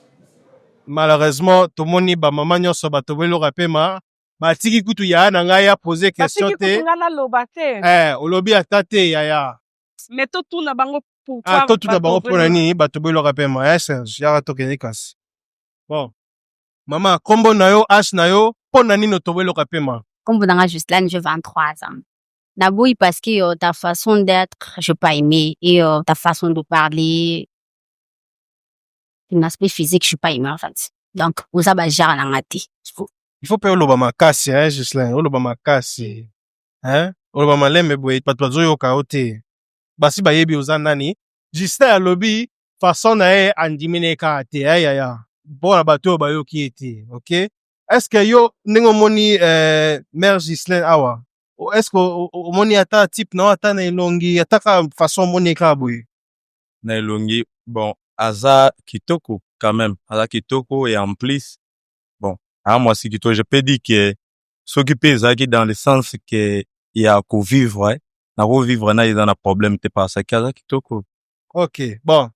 [SPEAKER 4] malheureusement tomoni bamama nyonso batobeli eloko ya pema, batiki kutu yaya na ngai ya pose question
[SPEAKER 2] Batiki
[SPEAKER 4] te.
[SPEAKER 2] Kutu nga naloba te.
[SPEAKER 4] Olobi ata te, yaya.
[SPEAKER 2] Mais totuna bango pourquoi.
[SPEAKER 4] Ah, totuna bango
[SPEAKER 2] batobeli-
[SPEAKER 4] mpona nini batobeli eloko ya pema. Serge, yaka tokende kasi. Bon, mama, kombo na yo, âge na yo, mpona nini otobeli eloko ya pema?
[SPEAKER 11] Comme dans Gislaine, j'ai 23 ans. Naboyi parce que ta façon d'être, je pas aimé. Et ta façon de parler, ton aspect physique, je suis pas aimé en fait. Donc, oza ba genre na nga te.
[SPEAKER 4] Il faut mpe oloba makasi, hein, Gislaine, oloba makasi, hein? Oloba malembe boye bato bazoyoka yo te, basi bayebi oza nani. Justin alobi façon na ye andimi na ye kaka te, yaya, mpona bato oyo bayoki ye te. Ok, est ce que yo ndenge omoni mère Gislaine awa, est ce que omoni ata type na yo, ata na elongi, ata kaka façon omoni ye kaka boye?
[SPEAKER 14] Na elongi, bon, aza kitoko quand même, aza kitoko et en plus, bon, aza mwasi kitoko. Je peux dire que soki mpe ezalaki dans le sens que ya kovivre, nakovivre na ye, eza na problème te parce que aza kitoko.
[SPEAKER 4] Ok, bon,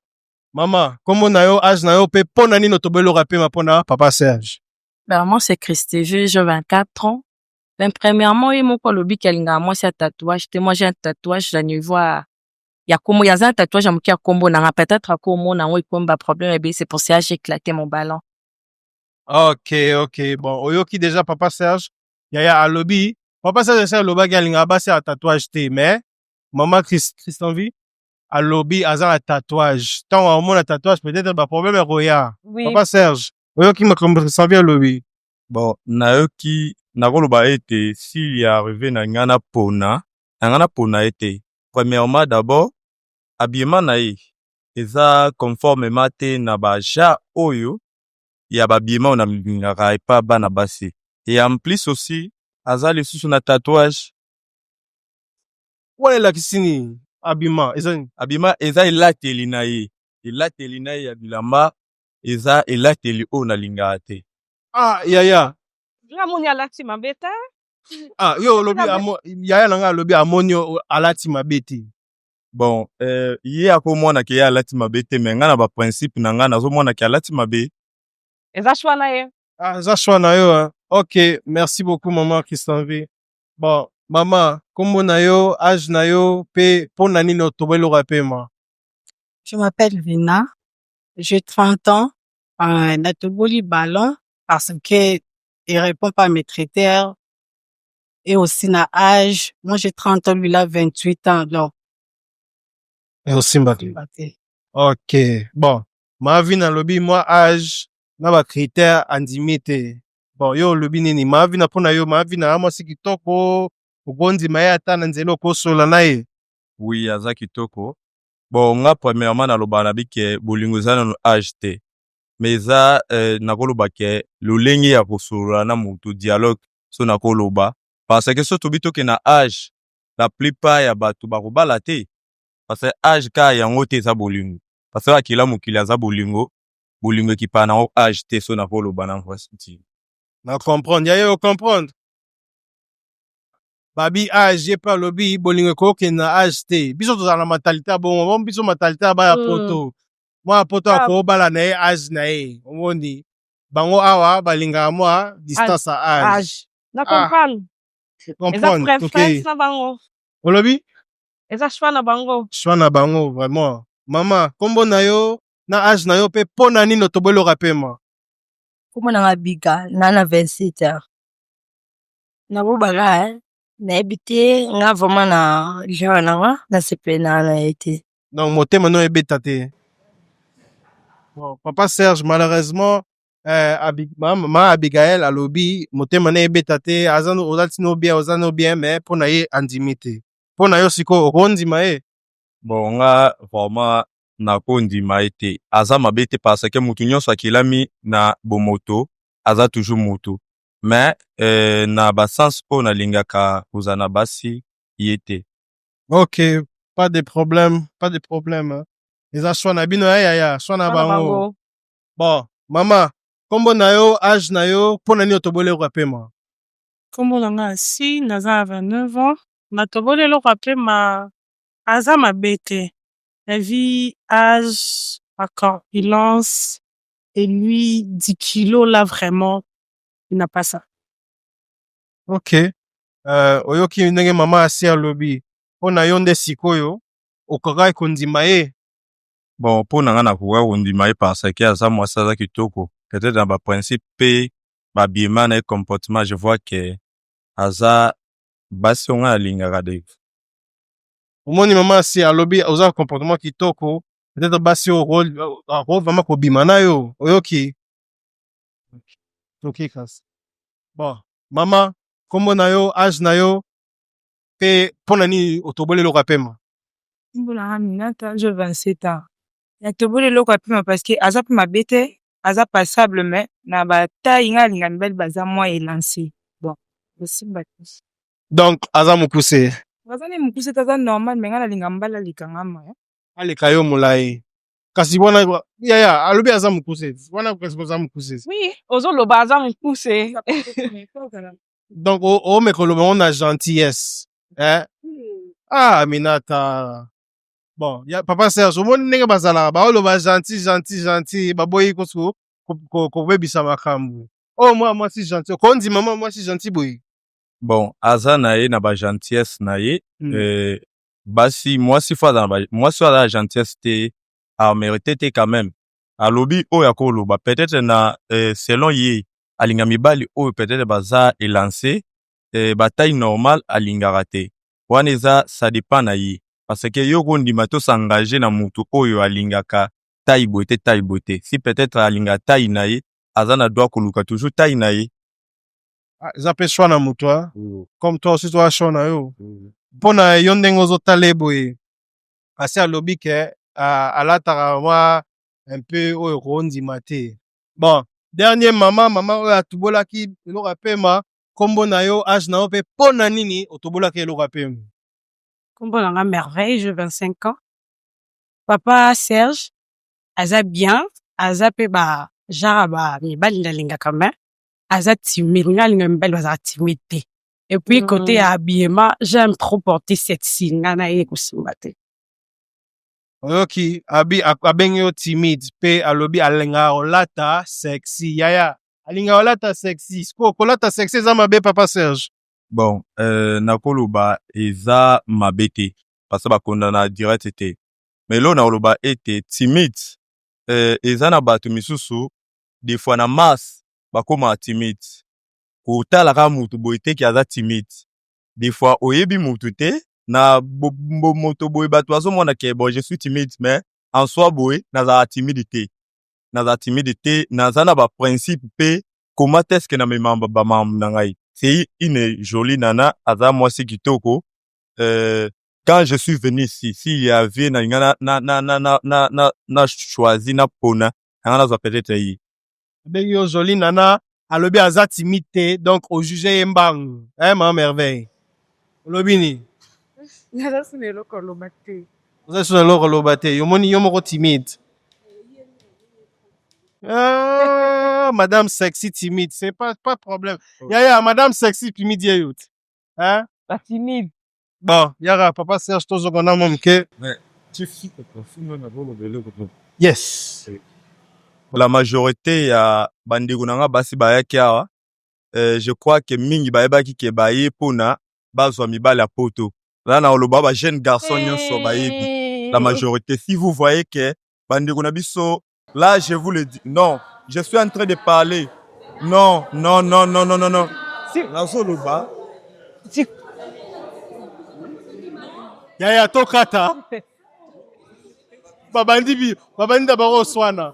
[SPEAKER 4] mama, kombo na yo, âge na yo, mpe mpo na nini otobeli eloko ya pema mpona papa Serge?
[SPEAKER 7] Ben, moi, c'est Christévie, j'ai 24 ans. Ben, premièrement, ye moko alobi ke alingaka mwasi ya tatouage te. Moi, j'ai un tatouage na niveau ya kombo, yaza un tatouage ya moke ya kombo na nga. Peut-être akomona yango ekomi ba problème ebele, c'est pour ça j'ai éclaté mon ballon.
[SPEAKER 4] Ok, bon, oyoki déjà papa Serge. Yaya alobi, papa Serge esi alobaki alingaka basi ya tatouage te, mais mama Christian alobi aza na tatouage. Ntango amona tatouage, peut-être baproblème ekoya.
[SPEAKER 2] Oui.
[SPEAKER 4] Papa Serge, oyoki makambo Christian alobi?
[SPEAKER 14] Bon, nayoki. Nakoloba ete s'il y arrive na ngai napona, na ngai napona ye te. Premièrement, d'abord habillement na ye eza conformément te na bagenre oyo ya bahabillement oyo nalingaka epa bana basi, et en plus aussi aza lisusu na tatouage.
[SPEAKER 4] Wana elakisi nini? Abima eza nini?
[SPEAKER 14] Habillement eza elateli na ye, elateli na ye ya bilamba eza elateli oyo nalingaka te.
[SPEAKER 4] Ah, yaya.
[SPEAKER 2] Nga moni alati mabe te.
[SPEAKER 4] Ah, yo olobi yaya na ngai alobi amoni yo alati mabe te.
[SPEAKER 14] Bon, ye akomona ke ye alati mabe te, mais ngai na baprincipe na ngai nazomona ke alati mabe.
[SPEAKER 2] Eza choix na ye.
[SPEAKER 4] Ah, eza choix na yo, hein? Ok, merci beaucoup, mama Christian V. Bon, mama, kombo na yo, âge na yo, mpe mpo na nini otobeli eloko ya pema?
[SPEAKER 8] Je m'appelle Vina, j'ai 30 ans. Natoboli ballon parce que il répond pas à mes critères et aussi na âge. Moi j'ai 30 ans, lui il a 28 ans. Donc,
[SPEAKER 4] Osimba te. Ok, bon, Mavina alobi mwa âge na bacritère andimi te. Bon, yo olobi nini, Mavina? Mpo na yo, Mavina ya mwasi kitoko, okondima ye ata na nzela, okosola na ye?
[SPEAKER 14] Oui, aza kitoko. Bon, nga premièrement nalobaka na bike bolingo eza nano âge te, mais eza nakoloba ke lolenge ya kosolola na motu, dialogue. So nakoloba parce que so tobi toke na âge, la plupart ya bato bakobala te, parce que âge kaka yango te eza bolingo, parce que akila mokili aza bolingo, bolingo ekipaka nango âge te. So nakoloba na nti
[SPEAKER 4] Na comprendre, ya ye ocomprendre babi âge, ye mpe alobi bolingo ekokende na âge te. Biso tozala na mentalité ya bongo. Bon, biso mentalité ya baya poto, mwana poto akobala na ye âge na ye. Omoni bango awa balingaka mwa distance ya âge.
[SPEAKER 2] Âge na comprendre eza
[SPEAKER 4] comprendre.
[SPEAKER 2] Préférence na bango.
[SPEAKER 4] Olobi?
[SPEAKER 2] Eza choix na bango.
[SPEAKER 4] Choix na bango, vraiment. Mama, nkombo na yo na âge na yo, mpe mpo na nini otoboli eloko ya pema?
[SPEAKER 9] Kombo na nga Bika, na 27 ans. Nakobaka nayebi te, nga vraiment na genre na nga nasepeli na ye te.
[SPEAKER 4] Donc motema no ebeta te. Bon, papa Serge, malheureusement. Eh, Abi, ma, ma Abigail alobi motema na ye ebeta te, aza no- oza tino bien, oza no bien, mais mpo na ye andimi te. Mpo na yo sikoyo okondima ye?
[SPEAKER 14] Bon, nga vraiment nakondima ye te. Aza mabe te parce que mutu nyonso akelami na bomoto, aza toujours mutu. Mais na basens oyo nalingaka kozala na basi, ye te.
[SPEAKER 4] Ok, pas de problème, pas de problème, hein. Eza choix na bino ya yaya, choix na
[SPEAKER 2] Choix na
[SPEAKER 4] bango.
[SPEAKER 2] bango.
[SPEAKER 4] Bon, mama, kombo na yo, age na yo, mpo na nini otoboli eloko ya pema?
[SPEAKER 6] Nkombo na nga Asi, naza na 29 ans. Natoboli eloko ya pema, aza mabe te. La vie, âge, la corpulence, et lui, 10 kilos là vraiment, il n'a pas ça.
[SPEAKER 4] Ok. Oyoki ndenge mama Asi alobi, mpo na yo nde sikoyo okokaki kondima ye?
[SPEAKER 14] Bon, mpo na nga nakoka kondima ye parce que aza mwasi, aza kitoko. Peut-être na baprincipe mpe babiema na ye, comportement, je vois que aza basi oyo nga nalingaka de.
[SPEAKER 4] Omoni, mama Asi alobi oza comportement kitoko, peut-être basi oyo ako vraiment kobima na yo. Oyoki? Toki kasi. Bon, mama, kombo na yo, age na yo, mpe mpo na nini otoboli eloko ya pema?
[SPEAKER 15] Nkombo na nga Minata, j'ai 27 ans. Natoboli eloko ya pema parce que aza mpe mabe te, aza passable, mais na bataille nga alinga mibali baza mwa élancé. Bon, esimba te.
[SPEAKER 4] Donc aza mokuse?
[SPEAKER 15] Aza ne mokuse te, aza normal, mais nga nalinga mobali aleka nga.
[SPEAKER 4] Aleka yo molai. Kasi wana yaya alobi aza mokuse wana, kasi oza mokuse.
[SPEAKER 2] Oui, ozoloba aza mokuse.
[SPEAKER 4] Donc omeka oloba ngo na gentillesse, eh? Ah, Minata. Bon, ya papa Serge, omoni ndenge bazalaka, baoloba gentil, gentil, gentil, baboyi kusu kobebisa makambo oyo. Mwa mwasi gentil, okondima mwa mwasi gentil boye?
[SPEAKER 14] Bon, aza na ye na bagentillesse na ye. Basi, mwasi faut aza na mwasi oyo aza na gentillesse te, amérite te quand même. Alobi oyo akoloba peut-être na selon ye alinga mibali oyo peut-être baza élancé, bataille normale alingaka te. Wana eza, ça dépend na ye, parce que yo kondima tosengage na mutu oyo alingaka taille boye te, taille boye te. Si peut-être alingaka taille na ye, aza na droit koluka toujours taille na ye.
[SPEAKER 4] Ah, eza mpe choix na moto, comme toi aussi toza choix na yo. Mpo na yo, ndenge ozotala ye boye, asi alobi ke alataka mwa un peu oyo kondima te. Bon, dernier mama, mama oyo atobolaki eloko ya pema, nkombo na yo, age na yo, mpe mpo na nini otobolaki eloko ya pema?
[SPEAKER 6] Nkombo na nga Merveille, j'ai 25 ans. Papa Serge aza bien, aza mpe ba genre ya ba mibali nalingaka, mais aza timide. Nga alinga mibali bazala timide te. Et puis côté ya habillement, j'aime trop porter sexy. Nga na ye kosimba te.
[SPEAKER 4] Oyoki, abi abengi yo timide, mpe alobi alingaka kolata sexy. Yaya, alingaka kolata sexy. Sikoyo kolata sexy eza mabe, papa Serge?
[SPEAKER 14] Bon, nakoloba eza mabe te parce que bakondana direct te. Mais eloko nakoloba ete timide, eza na bato misusu, des fois na masse bakomaka timide. Kotala kaka mutu boye te ke aza timide. Des fois oyebi mutu te na moto boye, bato bazomona ke bon, je suis timide, mais en soi boye nazala timide te, nazala timide te. Naza na baprincipe mpe comment est-ce que namema bamambo na ngai. C'est une jolie nana, aza mwasi kitoko. Quand je suis venu ici, s'il y avait nalinga na choisi, na pona nanga nazwa peut-être ye.
[SPEAKER 4] Abengi yo jolie nana, alobi aza timide te, donc ojuge ye mbangu, eh? Mama Merveille, olobi nini?
[SPEAKER 15] Naza suna eloko oloba te.
[SPEAKER 4] Oza so na eloko oloba te. Yomoni yo moko timide. Ah, madame sexy timide, c'est pas problème. Yaya, madame sexy timide ye yo te, hein?
[SPEAKER 2] Batimide.
[SPEAKER 4] Bon, yaka papa Serge, tozonga na mwa moke. Yes.
[SPEAKER 14] La majorité ya bandeko na nga basi bayaki awa, je crois que mingi bayebaki ke baye mpona bazwa mibali ya poto. Za na koloba ba jeune garçon nyonso bayebi la majorité. Si vous voyez que bandeko na biso là, je vous le dis, non, je suis en train de parler. Non, non, non, non, non, non, non, nazoloba.
[SPEAKER 2] Si.
[SPEAKER 4] Yaya, tokata. Babandi bi babandi na bango oswana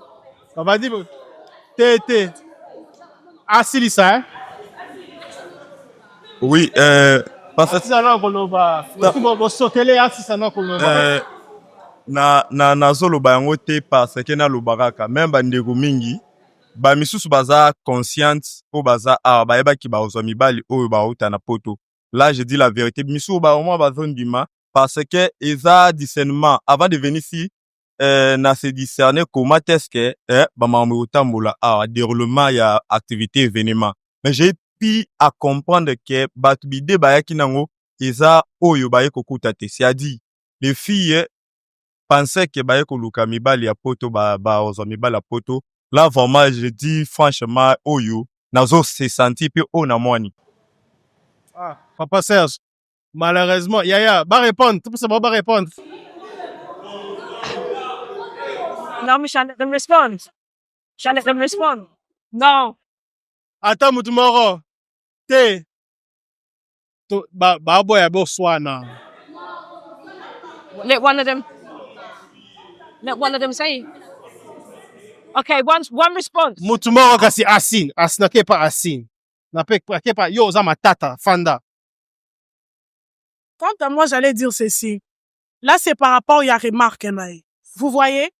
[SPEAKER 4] babandi. Te te. Asilisa hein?
[SPEAKER 14] Oui, parce
[SPEAKER 4] Asisa na koloba. Bosotele asisa na koloba.
[SPEAKER 14] Na, na, nazoloba yango te parce que naloba kaka même bandeko mingi bamisusu baza consciente oyo baza awa, bayebaki bazwa mibali oyo bauta na Poto. Là, je dis la vérité, misusu baomwa bazondima parce que eza discernement avant de venir ici, na se discerner comment est-ce que bamakambo ekotambola awa, déroulement ya activité, événement. Mais j'ai pu à comprendre que bato bide bayaki nango eza oyo baye kokuta te, c'est-à-dire les filles pensaient que baye koluka mibali ya Poto, bazwa mibali ya Poto. Là vraiment, je dis franchement, oyo nazo se sentir mpe oyo namwani.
[SPEAKER 4] Ah, papa Serge, malheureusement, yaya, ba répondre, tout ça va répondre.
[SPEAKER 2] Non, mais j'allais them respond. J'allais them respond. Non.
[SPEAKER 4] Ata mutu moko te. To ba baboya boswana.
[SPEAKER 2] Let one of them. Let one of them say. Okay, one response.
[SPEAKER 4] Mutu moko kasi asin, asin ake pa asin. Na pe ake pa yo oza matata, fanda.
[SPEAKER 16] Quant à moi, j'allais dire ceci. Là, c'est par rapport à remarque, Naï. Vous voyez,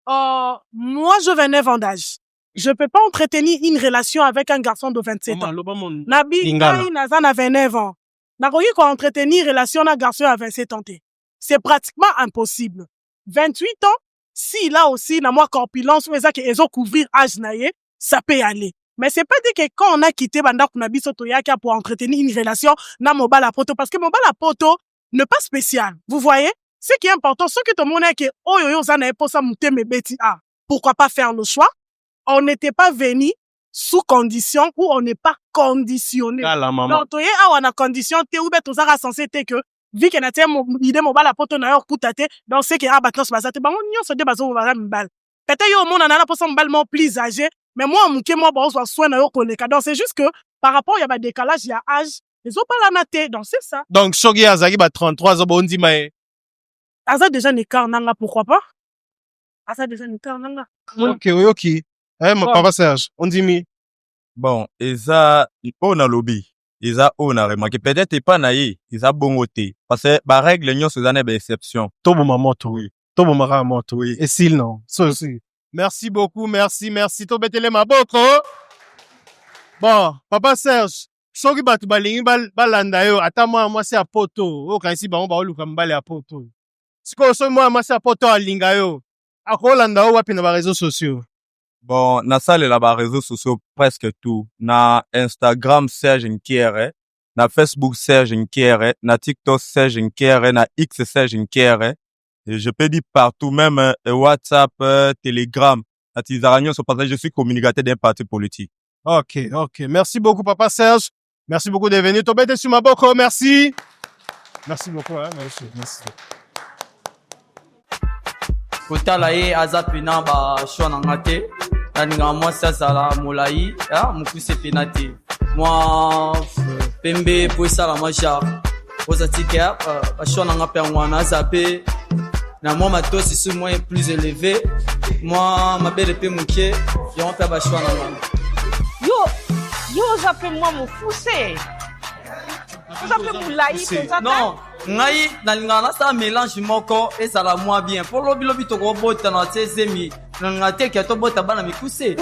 [SPEAKER 16] moi, je 29 ans d'âge. Je peux pas entretenir une relation avec un garçon de 27 ans.
[SPEAKER 4] Mama, loba mon
[SPEAKER 16] Nabi,
[SPEAKER 4] Lingala.
[SPEAKER 16] ngai naza na 29 ans. Nakoki ko entretenir relation na garçon à 27 ans te. C'est pratiquement impossible. 28 ans, si là aussi, na moi corpulence, ou eza ke ezo couvrir âge na ye, ça peut y aller. Mais c'est pas dit que quand on a quitté bandako na biso toyaka pour entretenir une relation na mobala poto, parce que mobala poto n'est pas spécial. Vous voyez? Ce qui est important, ce que tout le monde est que, oh yo yo, ça n'a pas ça mouté mes bêtises. Ah, pourquoi pas faire le choix? On n'était pas venu sous condition ou on n'est pas conditionné.
[SPEAKER 4] Kala, maman.
[SPEAKER 16] Donc, toye awa na condition te ou bien tozaka censé te que vu que na tie mo idée mobala poto na yo kuta te, donc c'est que ah bato nyonso baza te, bango nyonso nde bazo baza mibali. Peut-être yo omona na posa mobali moko plus âgé, mais moi moke mwa bazwa soin na yo koleka. Donc c'est juste que par rapport ya ba décalage ya âge, ezobalana te. Donc c'est ça.
[SPEAKER 4] Donc soki azalaki ba 33 ans bondima ye.
[SPEAKER 16] Aza déjà un écart nanga, pourquoi pas? Aza déjà un écart nanga.
[SPEAKER 4] OK, oyoki. Eh, mon
[SPEAKER 2] Bon.
[SPEAKER 4] papa Serge, ondimi.
[SPEAKER 14] Bon, eza oyo nalobi, eza oyo na remarqué, peut-être epa na ye eza bongo te parce que barègle nyonso eza na baexception.
[SPEAKER 4] Toboma moto. Toboma kaka moto. Esili non. So, si. Merci beaucoup, merci, merci. Tobetele maboko. Bon, papa Serge, soki bato balingi balanda yo, ata mwana mwasi ya Poto, oyo okanisi bango baoluka mobali ya Poto. Sikoyo soki mwana mwasi ya Poto alinga yo, akolanda yo wapi na ba réseaux sociaux?
[SPEAKER 14] Bon, nasalela ba réseaux sociaux presque tout. Na Instagram Serge Nkiere, na Facebook Serge Nkiere, na TikTok Serge Nkiere, na X Serge Nkiere. Et je peux dire partout, même WhatsApp, Telegram, natizaka nyonso parce que je suis communicateur d'un parti politique.
[SPEAKER 4] Ok. Merci beaucoup, papa Serge. Merci beaucoup de venir. Tobete sur maboko, merci. Merci beaucoup, hein. Merci. Merci.
[SPEAKER 17] Kotala ye aza pena bachoix na nga te. Nalingaka mwasi azala molai, ah, mokuse pena te, mwa pembe po esala mwa genre oza tike bachoix na nga mpe yango wana. Aza mpe na mwa matosi su mwa plus élevé, mwa mabele mpe moke, yango mpe bachoix na nga.
[SPEAKER 2] Yo, oza mpe mwa mofuse. Oza mpe molai mpenza te.
[SPEAKER 17] Non, ngai nalingaka nasala mélange moko ezala mwa bien mpo lobilobi tokobotana tie zemi, nalinga te ke tobota bana mikuse.